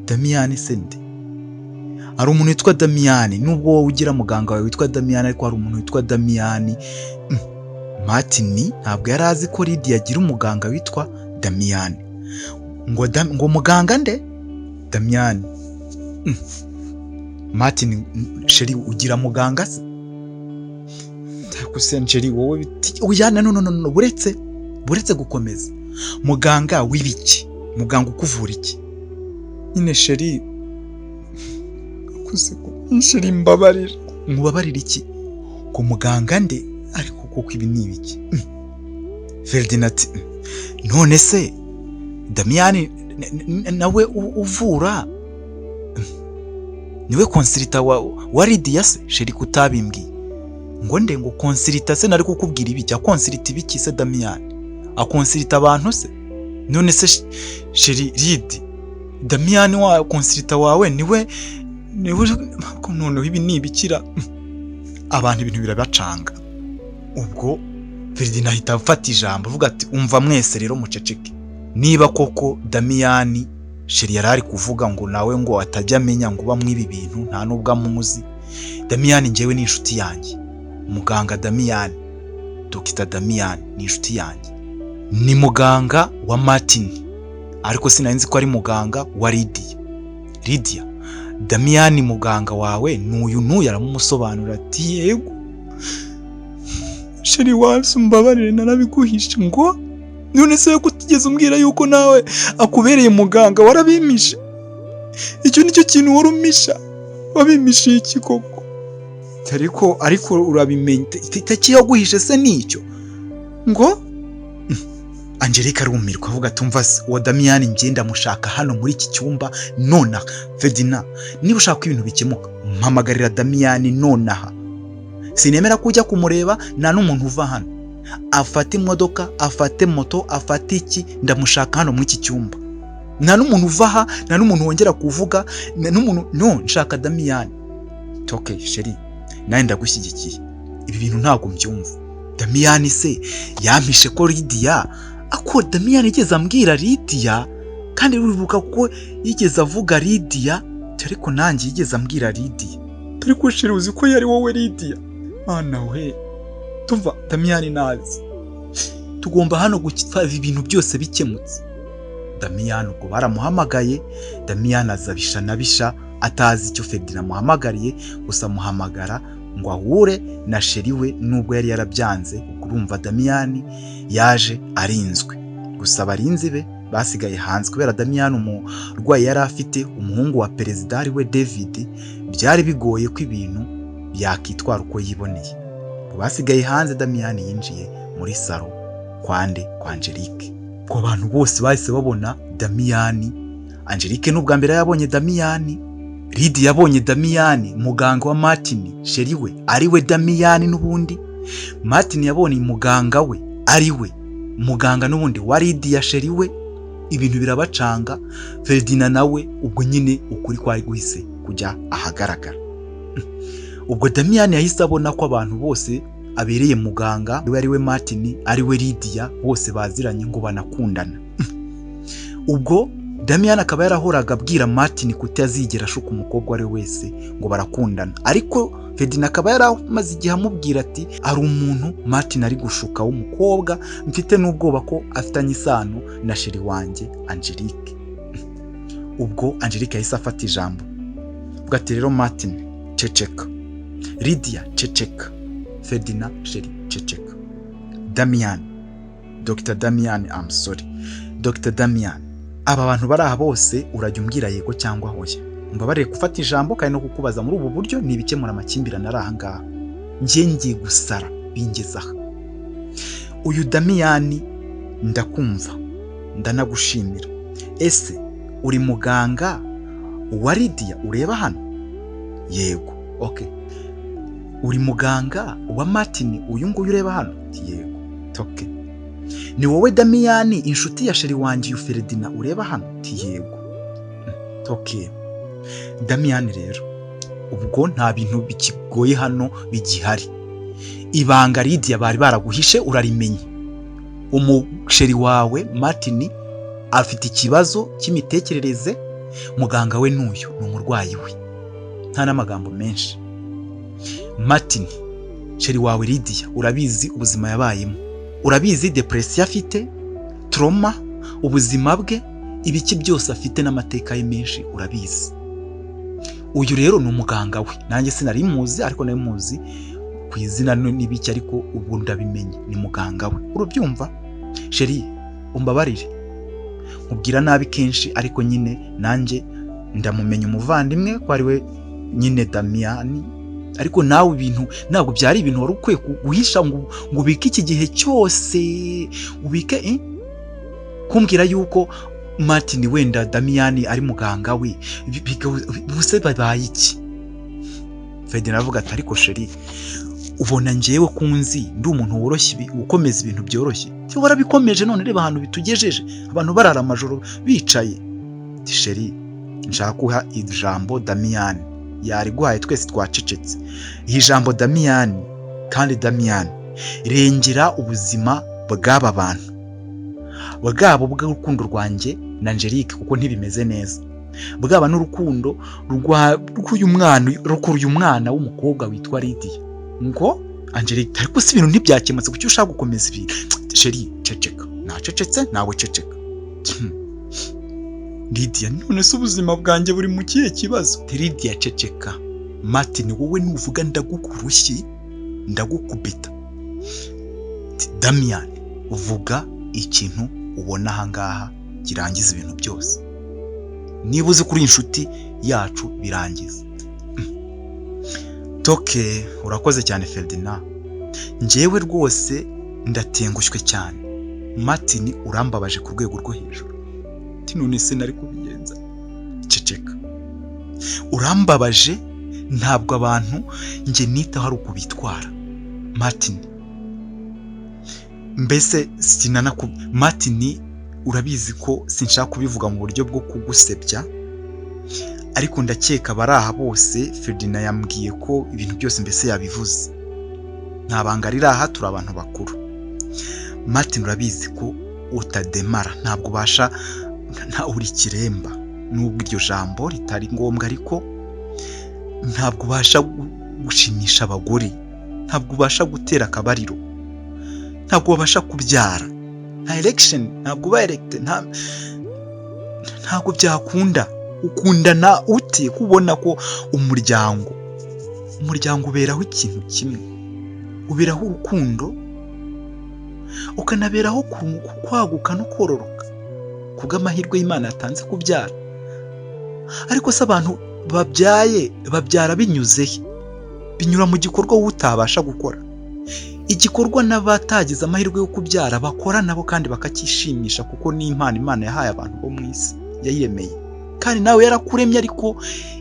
"Damian se nde?" "Hari umuntu witwa Damian, nubwo wowe ugira muganga wawe witwa Damian, ariko hari umuntu witwa Damian." Martin ntabwo yari azi ko Lydia agira umuganga witwa Damian. Ngo ngo muganga nde? "Damian." "Martin, chéri, ugira muganga se?" "Ariko se chéri, wowe biti oya, no, no, no, no, buretse gukomeza. Muganga w'ibiki? Muganga ukuvura iki?" Nyine chéri, akuze ko chéri, mbabarira. "Mubabarira iki? Ngo muganga nde? Ariko koko ibi ni ibiki?" Ferdinand ati: "None se Damiyani nawe uvura niwe consultant wa Lydia se chéri, kutabimbwiye?" Ngo nde? Ngo consultant se? Nari kukubwira ibiki? Akonsulta ibiki se Damiyani? Akonsulta abantu se? None se chéri Lidi, Damiyani wa consultant wawe niwe? Noneho ibi ni ibikira?" Abantu ibintu birabacanga. Ubwo Ferdinand ahita afata ijambo, avuga ati: "Umva mwese rero, muceceke. Niba koko Damiyani chéri yari ari kuvuga ngo nawe ngo atajya amenya ngo uba mw'ibi bintu, nta nubwo amuzi, Damiyani njyewe ni inshuti yanjye. Muganga Damiyani, Dogita Damiyani ni inshuti yanjye, ni muganga wa Martin, ariko sinari nzi ko ari muganga wa Lydia. Lydia, Damiyani muganga wawe ni uyu n'uyu." Aramumusobanurira ati: "Yego." Chéri wacu, mbabarire, narabiguhishe. Ngo none se ko utigeze umbwira yuko nawe akubereye muganga? Warabimishe, icyo nicyo kintu wari umisha, wabimishiye iki koko?" Ariko urabimenya, itakiyaguhishe se nicyo?" Ngo Angelique arumirwa, avuga ati: "Umva se, uwo Damiyani njye ndamushaka hano muri iki cyumba nonaha. Ferdinand, niba ushaka ko ibintu bikemuka, mpamagarira Damiyani nonaha. Sinemera ko ujya kumureba, nta n'umuntu uva hano. Afate imodoka, afate moto, afate iki, ndamushaka hano muri iki cyumba. Nta n'umuntu uva aha, nta n'umuntu wongera kuvuga, nta n'umuntu no, nshaka Damiyani." "Okay chéri, nawe ndagushyigikiye, ibi bintu ntabwo mbyumva. Damiyani se yampishe ko Lydia ako Damiyani yigeze ambwira Lydia, kandi uribuka ko yigeze avuga Lydia, ariko nanjye yigeze ambwira Lydia." Ariko chéri, uzi ko yari wowe Lydia? Mana we, tuva Damiyani nazi. "Tugomba hano gutwara ibintu byose bikemutse." Damiyani ubwo baramuhamagaye. Damiyani aza bisha na bisha, atazi icyo Ferdinand amuhamagariye, gusa amuhamagara ngo ahure na chéri we nubwo yari yarabyanze. Ubwo urumva Damiyani yaje arinzwe, gusa abarinzi be basigaye hanze kubera Damiyani umurwayi yari afite, umuhungu wa perezida ari we David, byari bigoye ko ibintu byakitwara uko yiboneye. Basigaye hanze. Damiyani yinjiye muri salon kwande kwa Angelique. Ubwo abantu bose bahise babona Damiyani. Angelique n'ubwa mbere yabonye Damiyani, Lydia yabonye Damiyani muganga wa Martin chéri we ari we Damiyani n'ubundi, Martin yabonye muganga we ari we muganga n'ubundi wa Lydia chéri we. Ibintu birabacanga. Ferdinand nawe ubwo nyine ukuri kwari guhise kujya ahagaragara. Ubwo Damiyani yahise abona ko abantu bose abereye muganga we ari we Martin, ari we Lydia, bose baziranye ngo banakundana. Ubwo Damiyani akaba yarahoraga abwira Martin kutazigera ashuka umukobwa uwo ari we wese ngo barakundana, ariko Ferdinand akaba yaramaze igihe amubwira ati: "Hari umuntu Martin ari gushuka w'umukobwa, mfite n'ubwoba ko afitanye isano na chéri wanjye Angelique." Ubwo Angelique yahise afata ijambo, avuga ati: "Rero Martin, ceceka. Lydia, ceceka. Ferdinand chéri, ceceka. Damian, Dr Damian, I'm sorry, Dr Damian, aba bantu bari aha bose urajya umbwira yego cyangwa hoya." Mbabarire gufata ijambo kandi no kukubaza muri ubu buryo, ni ibikemura amakimbirane ari aha ngaha. Njye ngiye gusara bingeze aha. Uyu Damiyani, ndakumva, ndanagushimira. Ese uri muganga wa Lidiya ureba hano? Yego. Okay, uri muganga wa Martin uyu nguyu ureba hano? Yego. Okay, ni wowe Damiyani, inshuti ya chéri wanjye uyu Feredina ureba hano? Yego. Okay, Damiyani rero, ubwo nta bintu bikigoye hano bigihari. Ibanga Lidiya bari baraguhishe urarimenye. Umuchéri wawe Martin afite ikibazo cy'imitekerereze, muganga we n'uyu ni umurwayi we. Nta n'amagambo menshi. Martin, chéri wawe Lidiya urabizi ubuzima yabayemo, urabizi dépression afite, trauma, ubuzima bwe, ibiki byose afite n'amateka ye menshi urabizi. Uyu rero ni umuganga we. Nanjye sinari muzi, ariko nari muzi ku izina n'ibiki, ariko ubu ndabimenye, ni muganga we. Urubyumva chéri, umbabarire nkubwira nabi kenshi, ariko nyine nanjye ndamumenya umuvandimwe ko ari we nyine Damiyani. Ariko nawe ibintu ntabwo byari ibintu wari ukwiye guhisha ngo ubike iki gihe cyose, ubike kumbwira yuko Martin, wenda Damiyani ari muganga we. Ubuse babaye iki? Ferdinand aravuga ati: "Ariko chéri, ubona njyewe ko unzi ndi umuntu woroshye, ukomeza ibintu byoroshye? Cyo warabikomeje, none reba ahantu bitugejeje, abantu barara amajoro bicaye." Ati: "Chéri, nshaka guha ijambo Damiyani." Yariguhaye, twese twacecetse. Iri jambo Damiyani, kandi Damiyani, rengera ubuzima bw'aba bantu, bwabo bw'urukundo rwanjye na Angelique, kuko ntibimeze neza, bwaba n'urukundo rw'uyu mwana, rw'uyu mwana w'umukobwa witwa Lydia. Ngo Angelique, ariko si ibintu ntibyakemutse? Kuki ushaka gukomeza ibintu? Chéri, ceceka. Nacecetse, nawe ceceka. Lydia: "None se ubuzima bwanjye buri mu kihe kibazo?" Lydia, ceceka. Martin, wowe nuvuga ndagukurushyi, ndagukubita. Damian, uvuga ikintu ubona ahangaha kirangiza ibintu byose. Niba uzi kuri inshuti yacu, birangiza. Okay, urakoze cyane Ferdinand. Njyewe rwose ndatengushywe cyane. Martin, urambabaje ku rwego rwo hejuru. None se nari kubigenza? Ceceka. Urambabaje. Ntabwo abantu njye nitaho ari uku bitwara, Martin. Mbese sinanaku Martin, urabizi ko sinshaka kubivuga mu buryo bwo kugusebya, ariko ndakeka abari aha bose, Ferdinand yambwiye ko ibintu byose mbese yabivuze, nta banga riri aha, turi abantu bakuru. Martin, urabizi ko utademara, ntabwo ubasha, nta uri ikiremba, nubwo iryo jambo ritari ngombwa, ariko ntabwo ubasha gushimisha abagore, ntabwo ubasha gutera akabariro, ntabwo wabasha kubyara, nta erection, ntabwo uba erect, ntabwo byakunda. Ukundana ute kubona ko umuryango uberaho ikintu kimwe, uberaho urukundo, ukanaberaho kwaguka no kororoka kubw'amahirwe y'Imana yatanze kubyara? Ariko se abantu babyaye babyara binyuze he? Binyura mu gikorwa wowe utabasha gukora, igikorwa n'abatagize amahirwe yo kubyara bakora nabo kandi bakacyishimisha, kuko ni impano Imana yahaye abantu bo mu isi yayiremeye, kandi nawe yarakuremye. Ariko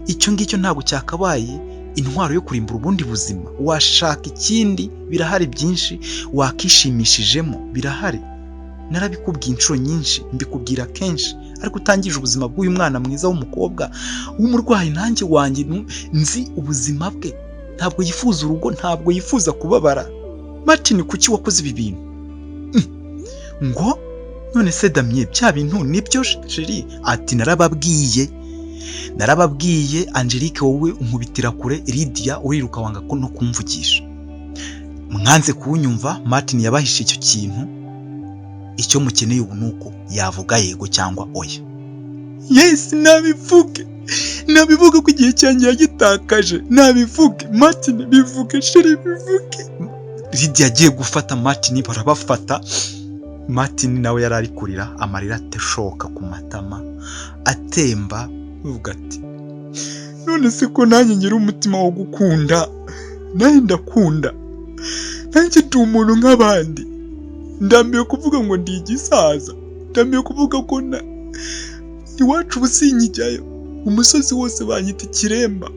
icyo ngicyo ntabwo cyakabaye intwaro yo kurimbura ubundi buzima. Washaka ikindi, birahari byinshi wakishimishijemo, birahari. Narabikubwiye inshuro nyinshi, mbikubwira kenshi, ariko utangije ubuzima bw'uyu mwana mwiza w'umukobwa w'umurwayi. Nanjye wanjye nzi ubuzima bwe, ntabwo yifuza urugo, ntabwo yifuza kubabara. Martin, kuki wakoze ibi bintu? Ngo none se Damien, bya bintu nibyo chéri? Ati: "Narababwiye, narababwiye. Angelique, wowe unkubitira kure. Lydia, uriruka wanga no kumvugisha. Mwanze kunyumva. Martin yabahishe icyo kintu. Icyo mukeneye ubu ni uko yavuga yego cyangwa oya." Yes, nabivuge, nabivuge ko igihe cyanjye yagitakaje. Nabivuge Martin, bivuge chéri, bivuge. Lydia agiye gufata Martin, barabafata. Martin nawe yari ari kurira, amarira atashoka ku matama atemba, avuga ati: None se ko nanjye ngira umutima wo gukunda, nanjye ndakunda, nanjye ndi umuntu nk'abandi. Ndambiwe kuvuga ngo ndi igisaza, ndambiwe kuvuga ko na iwacu ubu sinkijyayo, umusozi wose banyita ikiremba,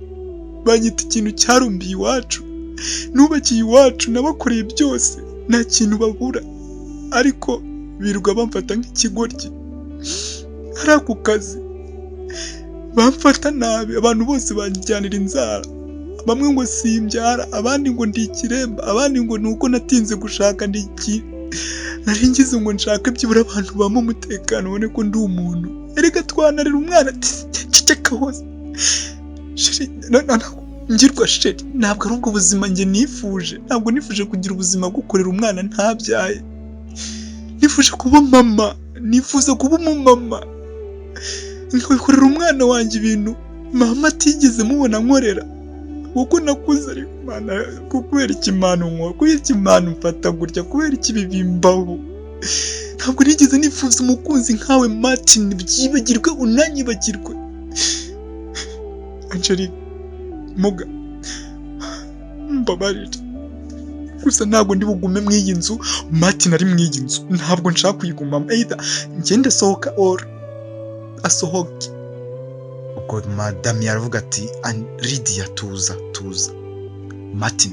banyita ikintu cyarumbiye iwacu, nubakiye iwacu, nabakoreye byose, nta kintu babura, ariko birirwa bamfata nk'ikigoryi. Ari ako kazi bamfata nabi, abantu bose banjyanira inzara, bamwe ngo simbyara, abandi ngo ndi ikiremba, abandi ngo ni uko natinze gushaka ndi iki, nari ngize ngo nshake byibura abantu bampa umutekano ubone ko ndi umuntu. Erega twanarira umwana ati ceceka hose. Chéri, ngirwa chéri, ntabwo ari ubwo buzima njye nifuje, ntabwo nifuje kugira ubuzima bwo kurera umwana ntabyaye. Nifuje kuba mama, nifuza kuba umumama, nkikorera umwana wanjye ibintu mama atigeze mubona nkorera, kuko nakuze. Ariko Mana, kubera iki Mana unkora, kubera iki Mana umfata gutya, kubera iki ibi bimbaho? Ntabwo nigeze nifuza umukunzi nkawe Martin, byibagirwe unanyibagirwe. Angelique, muga mbabarire, gusa ntabwo ndi bugume mu iyi nzu Martin ari mu iyi nzu, ntabwo nshaka kuyigumamo. Either ngende sohoka or asohoke. Ubwo madame yaravuga ati: "Lydia, tuza, tuza. Martin,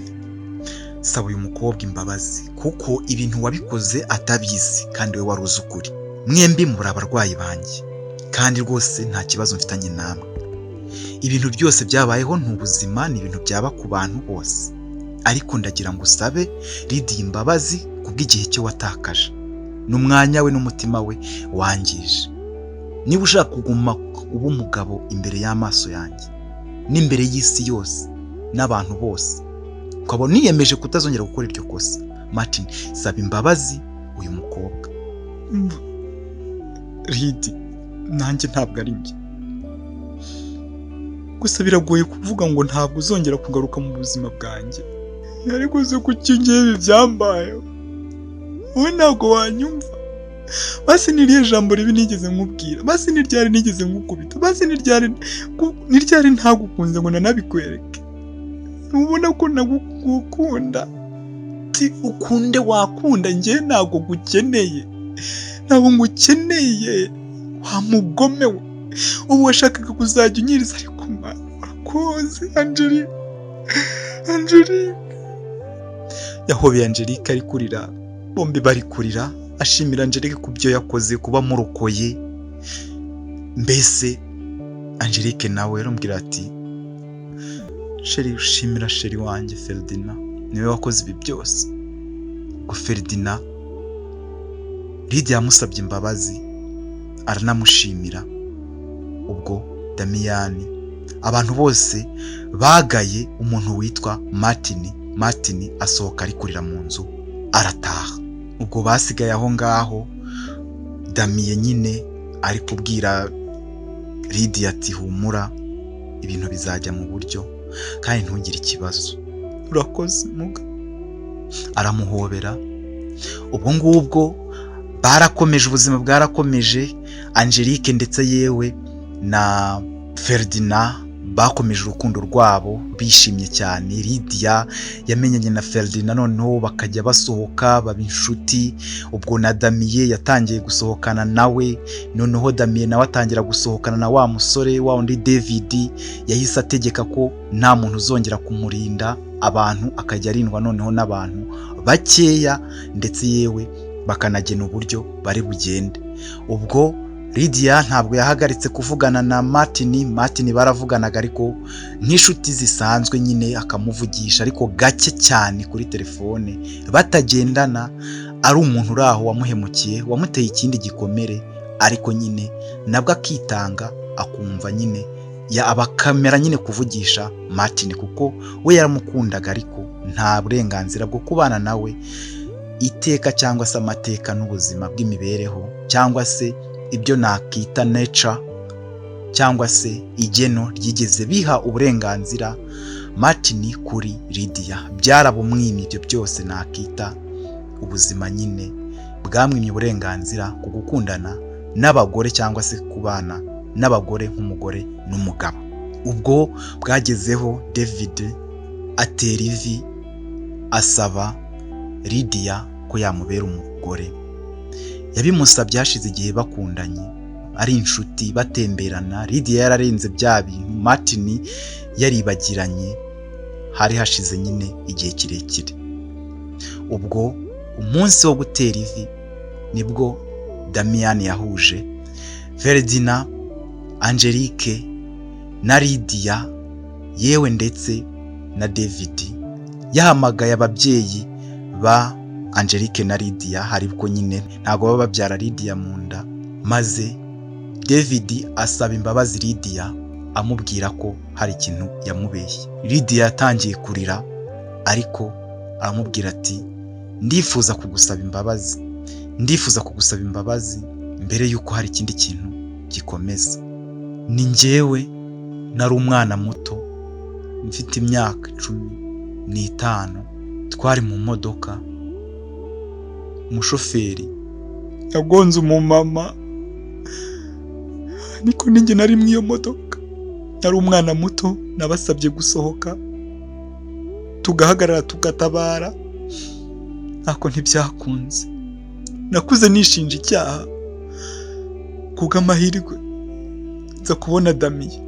saba uyu mukobwa imbabazi kuko ibintu wabikoze atabizi kandi we wari uzi ukuri. Mwembi muri abarwayi banjye kandi rwose nta kibazo mfitanye namwe. Ibintu byose byabayeho ni ubuzima, ni ibintu byaba ku bantu bose, ariko ndagira ngo usabe Lydia imbabazi kubw'igihe cye watakaje n'umwanya we n'umutima we wangije. Niba ushaka kuguma uba umugabo imbere y'amaso yanjye n'imbere y'isi yose n'abantu bose, ukaba uniyemeje kutazongera gukora iryo kosa, Martin, saba imbabazi uyu mukobwa." Lidi, nanjye ntabwo ari njye, gusa biragoye kuvuga ngo ntabwo uzongera kugaruka mu buzima bwanjye. Ariko se kuki ngewe ibi byambayeho? Wowe ntabwo wanyumva. Basi ni irihe jambo ribi nigeze nkubwira? Basi ni ryari nigeze nkukubita? Basi ni ryari ntagukunze ngo nanabikwereke? Ntubona ko nagukunda? Ti ukunde wakunda, njye ntabwo ngukeneye, ntabwo ngukeneye wa mugome we. Ubu washakaga kuzajya unyiriza, ariko Mana, urakoze Angelique, Angelique. Yahobeye Angelique ari kurira, bombi bari kurira, ashimira Angelique ku byo yakoze kuba amurokoye. Mbese Angelique nawe aramubwira ati: "Chéri, shimira chéri wanjye Ferdinand, niwe wakoze ibi byose." Ubwo Ferdinand, Lydia yamusabye imbabazi aranamushimira. Ubwo Damiyani, abantu bose bagaye umuntu witwa Martin. Martin asohoka ari kurira mu nzu, arataha. Ubwo basigaye aho ngaho, Damiye nyine ari kubwira Lydia ati: "Humura, ibintu bizajya mu buryo kandi ntugire ikibazo." Urakoze muga. Aramuhobera. Ubwo ngubwo barakomeje, ubuzima bwarakomeje. Angelique ndetse yewe na Ferdinand bakomeje urukundo rwabo bishimye cyane. Lydia yamenyanye na Ferdinand, noneho bakajya basohoka baba inshuti. Ubwo na Damiye yatangiye gusohokana nawe, noneho Damiye nawe atangira gusohokana na wa musore wa undi David. Yahise ategeka ko nta muntu uzongera kumurinda abantu, akajya arindwa noneho n'abantu bakeya, ndetse yewe bakanagena uburyo bari bugende. Ubwo Lydia ntabwo yahagaritse kuvugana na Martin. Martin baravuganaga ariko nk'inshuti zisanzwe nyine, akamuvugisha ariko gake cyane kuri telefone, batagendana. Ari umuntu uri aho wamuhemukiye, wamuteye ikindi gikomere, ariko nyine nabwo akitanga, akumva nyine abakamera nyine kuvugisha Martin kuko we yaramukundaga, ariko nta burenganzira bwo kubana nawe iteka cyangwa se amateka n'ubuzima bw'imibereho cyangwa se ibyo nakita nature cyangwa se igeno ryigeze biha uburenganzira Martin kuri Lydia. Byarabumwimye ibyo byose, nakita ubuzima nyine bwamwimye uburenganzira ku gukundana n'abagore cyangwa se kubana n'abagore nk'umugore n'umugabo. Ubwo bwagezeho David atera ivi asaba Lydia ko yamubera umugore. Yabimusabye hashize igihe bakundanye, ari inshuti, batemberana. Lydia yararenze bya bintu, Martin yaribagiranye, hari hashize nyine igihe kirekire. Ubwo umunsi wo gutera ivi nibwo Damian yahuje Ferdinand, Angelique na Lydia, yewe ndetse na David. Yahamagaye ababyeyi ba Angelique na Lydia, haribwo nyine ntabwo baba babyara Lydia mu nda, maze David asaba imbabazi Lydia, amubwira ko hari ikintu yamubeshye. Lydia yatangiye kurira, ariko aramubwira ati: "Ndifuza kugusaba imbabazi, ndifuza kugusaba imbabazi mbere y'uko hari ikindi kintu gikomeza. Ni njyewe nari umwana muto, mfite imyaka 15, twari mu modoka, umushoferi yagonze umumama, niko ninjye nari mu iyo modoka, nari umwana muto. Nabasabye gusohoka tugahagarara tugatabara, ariko ntibyakunze. Nakuze nishinja icyaha. Kubw'amahirwe nza kubona Damiye.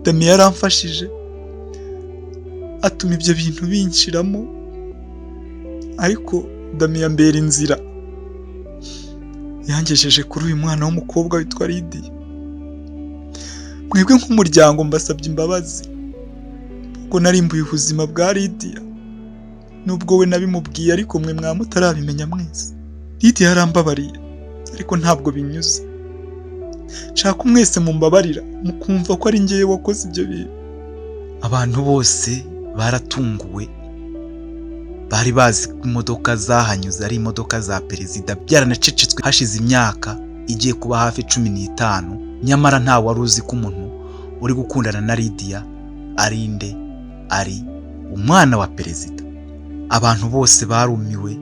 Damiye yaramfashije, atuma ibyo bintu binshiramo, ariko Damiye ambera inzira yangejeje kuri uyu mwana w'umukobwa witwa Lidiya. Mwebwe nk'umuryango mbasabye imbabazi kuko narimbuye ubuzima bwa Lidiya, nubwo we nabimubwiye, ariko mwe mwaba mutarabimenya mwese. Lidiya yarambabariye, ariko ntabwo binyuze. Nshaka mwese mumbabarira, mukumva ko ari njyewe wakoze ibyo bintu." Abantu bose baratunguwe, bari bazi ko imodoka zahanyuze ari imodoka za perezida, byaranacecetswe hashize imyaka igiye kuba hafi 15, nyamara nta wari uzi ko umuntu uri gukundana na Lydia ari nde, ari umwana wa perezida. Abantu bose barumiwe.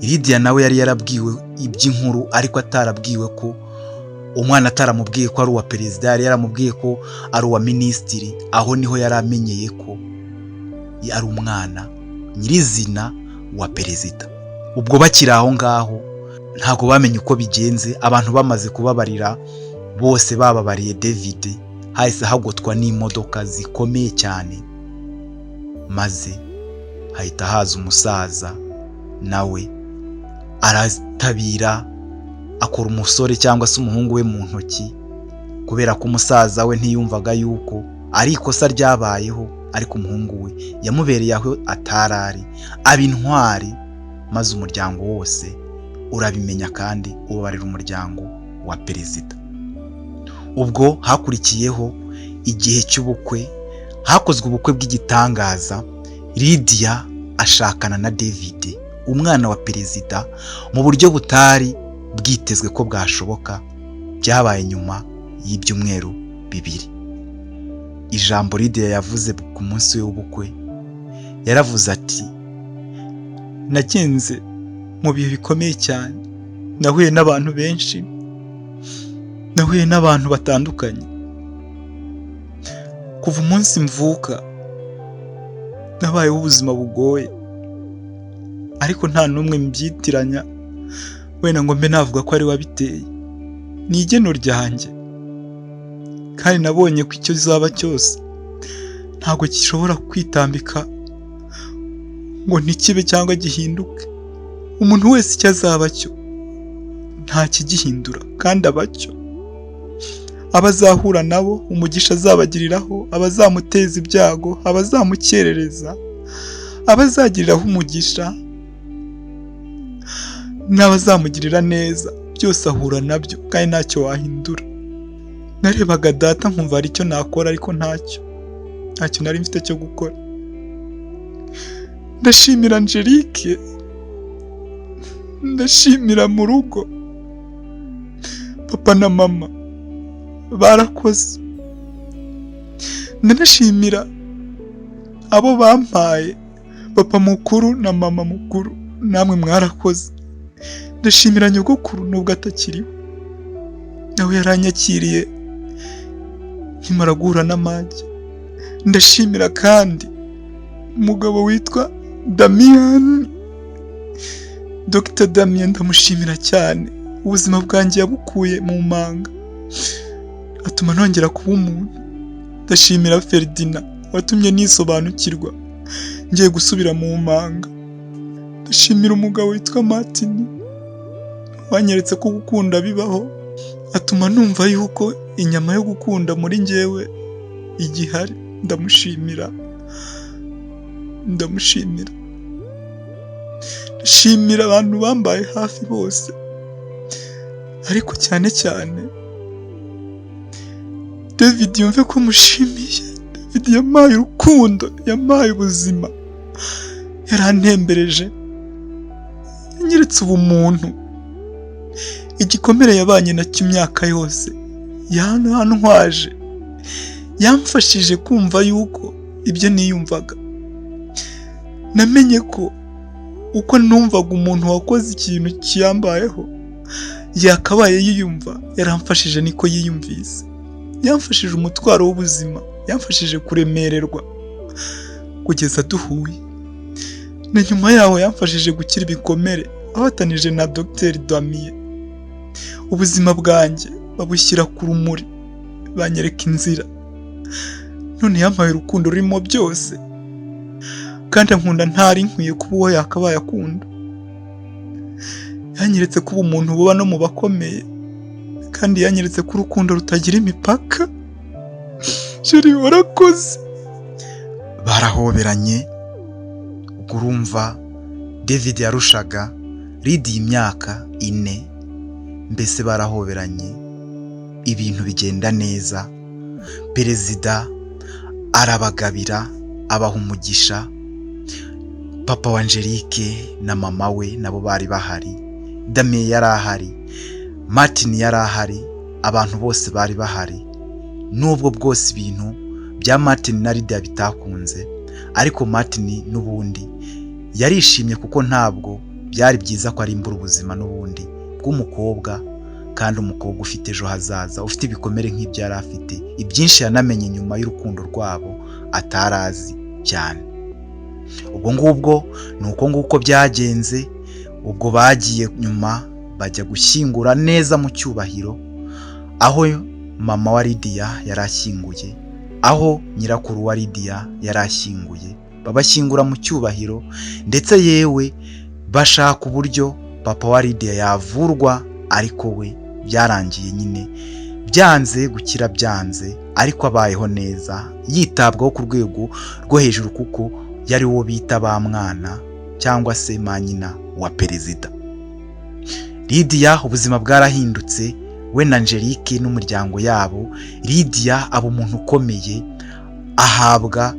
Lydia nawe yari yarabwiwe iby'inkuru, ariko atarabwiwe ko umwana, ataramubwiye ko ari uwa perezida, yari yaramubwiye ko ari uwa minisitiri. Aho niho yari amenyeye ko ari umwana nyirizina wa perezida. Ubwo bakiri aho ngaho, ntabwo bamenye uko bigenze, abantu bamaze kubabarira bose, bababariye David, hahise hagotwa n'imodoka zikomeye cyane, maze hahita haza umusaza, nawe aratabira, akora umusore cyangwa se umuhungu we mu ntoki, kubera ko umusaza we ntiyumvaga yuko ari ikosa ryabayeho, ariko umuhungu we yamubereye aho atari ari, aba intwari, maze umuryango wose urabimenya kandi ubabarira umuryango wa perezida. Ubwo hakurikiyeho igihe cy'ubukwe, hakozwe ubukwe bw'igitangaza, Lydia ashakana na David, umwana wa perezida, mu buryo butari bwitezwe ko bwashoboka. Byabaye nyuma y'ibyumweru 2. Ijambo Lydia yavuze ku munsi we w'ubukwe, yaravuze ati: "Nagenze mu bihe bikomeye cyane, nahuye n'abantu benshi, nahuye n'abantu batandukanye. Kuva umunsi mvuka nabayeho ubuzima bugoye, ariko nta n'umwe mbyitiranya wenda ngo mbe navuga ko ari we wabiteye. Ni igeno ryanjye, kandi nabonye ko icyo zaba cyose ntabwo gishobora kwitambika ngo ntikibe cyangwa gihinduke. Umuntu wese icyo azaba cyo nta kigihindura, kandi aba cyo. Abazahura nabo, umugisha azabagiriraho, abazamuteza ibyago, abazamukerereza, abazagiriraho umugisha n'abazamugirira neza, byose ahura nabyo kandi ntacyo wahindura. Narebaga data nkumva hari icyo nakora, ariko ntacyo nari mfite cyo gukora. Ndashimira Angelique, ndashimira mu rugo papa na mama barakoze, ndanashimira abo bampaye, papa mukuru na mama mukuru, namwe mwarakoze. Ndashimira nyogokuru nubwo atakiriho, nawe yaranyakiriye nkimara guhura n'amage." Ndashimira kandi umugabo witwa Damiyani, Dr Damien, ndamushimira cyane. Ubuzima bwanjye yabukuye mu manga, atuma nongera kuba umuntu. Ndashimira Feridina watumye nisobanukirwa ngiye gusubira mu manga. Ndashimira umugabo witwa Martin wanyeretse ko gukunda bibaho, atuma numva yuko inyama yo gukunda muri njyewe igihari. Ndamushimira, ndamushimira. Ndashimira abantu bambaye hafi bose, ariko cyane cyane David, yumve ko mushimiye. David yampaye urukundo, yampaye ubuzima, yarantembereje, yanyeretse ubumuntu. Igikomere yabanye nacyo imyaka yose yantwaje, yamfashije kumva yuko ibyo niyumvaga. Namenye ko uko numvaga umuntu wakoze ikintu kiyambayeho yakabaye yiyumva, yaramfashije niko yiyumvise. Yamfashije umutwaro w'ubuzima, yamfashije kuremererwa kugeza duhuye. Na nyuma yaho yamfashije gukira ibikomere afatanije na Dr Damien. Ubuzima bwanjye babushyira ku rumuri, banyereka inzira. None yampaye urukundo rurimo byose, kandi ankunda ntari nkwiye kuba uwo yakabaye akunda. Yanyeretse ko ubumuntu buba no mu bakomeye, kandi yanyeretse ko urukundo rutagira imipaka. Chéri, warakoze. Barahoberanye. Ubwo urumva David yarushaga Lidiya imyaka 4. Mbese barahoberanye, ibintu bigenda neza. Perezida arabagabira, abaha umugisha. Papa wa Angelique na mama we nabo bari bahari, Damien yari ahari, Martin yari ahari, abantu bose bari bahari. Nubwo bwose ibintu bya Martin na Lydia bitakunze, ariko Martin n'ubundi yarishimye, kuko ntabwo byari byiza ko arimbura ubuzima n'ubundi bw'umukobwa, kandi umukobwa ufite ejo hazaza, ufite ibikomere nk'ibyo yari afite, ibyinshi yanamenye nyuma y'urukundo rwabo atari azi cyane. Ubwo ngubwo ni uko nguko byagenze. Ubwo bagiye nyuma bajya gushyingura neza mu cyubahiro, aho mama wa Lidiya yari ashyinguye, aho nyirakuru wa Lidiya yari ashyinguye. Babashyingura mu cyubahiro, ndetse yewe bashaka uburyo papa wa Lidiya yavurwa, ariko we byarangiye nyine byanze gukira, byanze, ariko abayeho neza, yitabwaho ku rwego rwo hejuru, kuko yari uwo bita ba mwana cyangwa se manyina wa perezida. Lidiya ubuzima bwarahindutse, we na Angelique n'umuryango yabo. Lidiya aba umuntu ukomeye, ahabwa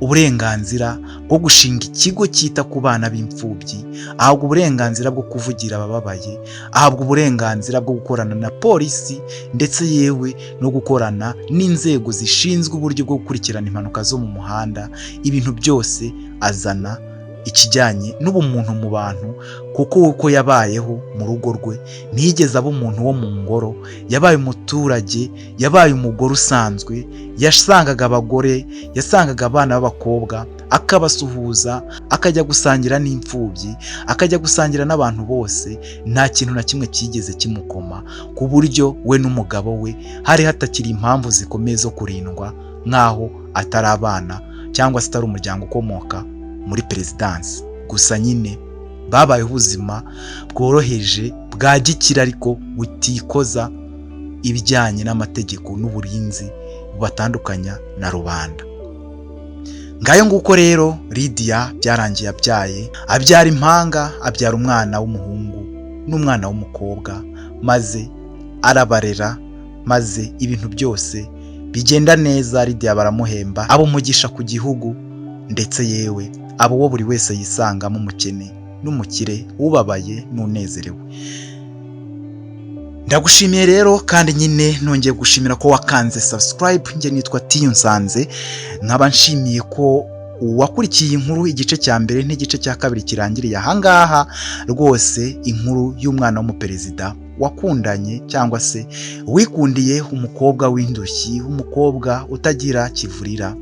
uburenganzira bwo gushinga ikigo cyita ku bana b'imfubyi, ahabwa uburenganzira bwo kuvugira abababaye, ahabwa uburenganzira bwo gukorana na polisi, ndetse yewe no gukorana n'inzego zishinzwe uburyo bwo gukurikirana impanuka zo mu muhanda. Ibintu byose azana ikijyanye n'ubumuntu mu bantu, kuko uko yabayeho mu rugo rwe ntiyigeze aba umuntu wo mu ngoro. Yabaye umuturage, yabaye umugore usanzwe. Yasangaga abagore, yasangaga abana b'abakobwa akabasuhuza, akajya gusangira n'imfubyi, akajya gusangira n'abantu bose. Nta kintu na kimwe cyigeze kimukoma, ku buryo we n'umugabo we hari hatakiri impamvu zikomeye zo kurindwa nk'aho atari abana cyangwa se atari umuryango ukomoka muri perezidansi. Gusa nyine babayeho ubuzima bworoheje bwa gikire, ariko butikoza ibijyanye n'amategeko n'uburinzi bubatandukanya na rubanda. Ngayo nguko rero, Lidiya byarangiye abyaye, abyara impanga, abyara umwana w'umuhungu n'umwana w'umukobwa, maze arabarera, maze ibintu byose bigenda neza. Lidiya baramuhemba, aba umugisha ku gihugu, ndetse yewe aba uwo buri wese yisangamo, umukene n'umukire, ubabaye n'unezerewe. Ndagushimiye rero, kandi nyine nongeye gushimira ko wakanze subscribe. Njye nitwa Tiyo Nsanze, nkaba nshimiye ko Uwakurikiye inkuru igice cya mbere n'igice cya kabiri kirangiriye ahangaha, rwose inkuru y'umwana w'umuperezida wakundanye cyangwa se wikundiye umukobwa w'indushyi, umukobwa utagira kivurira,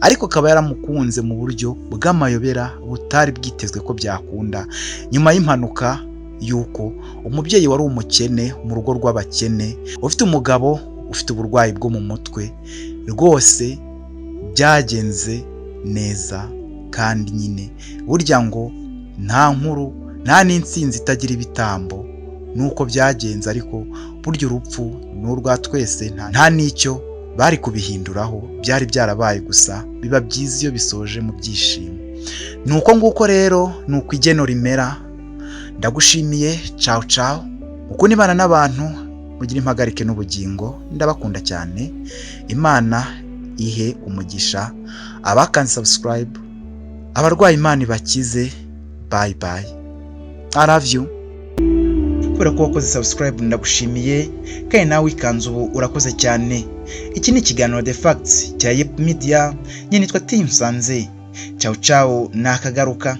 ariko akaba yaramukunze mu buryo bw'amayobera butari bwitezwe ko byakunda, nyuma y'impanuka y'uko umubyeyi wari umukene mu rugo rw'abakene, ufite umugabo ufite uburwayi bwo mu mutwe, rwose byagenze neza. Kandi nyine burya ngo nta nkuru nta n'intsinzi itagira ibitambo, nuko byagenze. Ariko burya urupfu ni urwa twese, nta n'icyo bari kubihinduraho, byari byarabaye, gusa biba byiza iyo bisoje mu byishimo. Ni uko nguko rero, ni uko igeno rimera. Ndagushimiye, cawu cawu. Uko nibana n'abantu mugire impagarike n'ubugingo, ndabakunda cyane. Imana ihe umugisha abakanze subscribe, abarwayi Imana ibakize. Bye bye, I love you. Kubera ko wakoze subscribe ndagushimiye, kandi nawe wikanze ubu urakoze cyane. Iki ni ikiganiro The Facts cya Yep Media, nyine nitwa Tim Sanze. Ciao ciao, nakagaruka.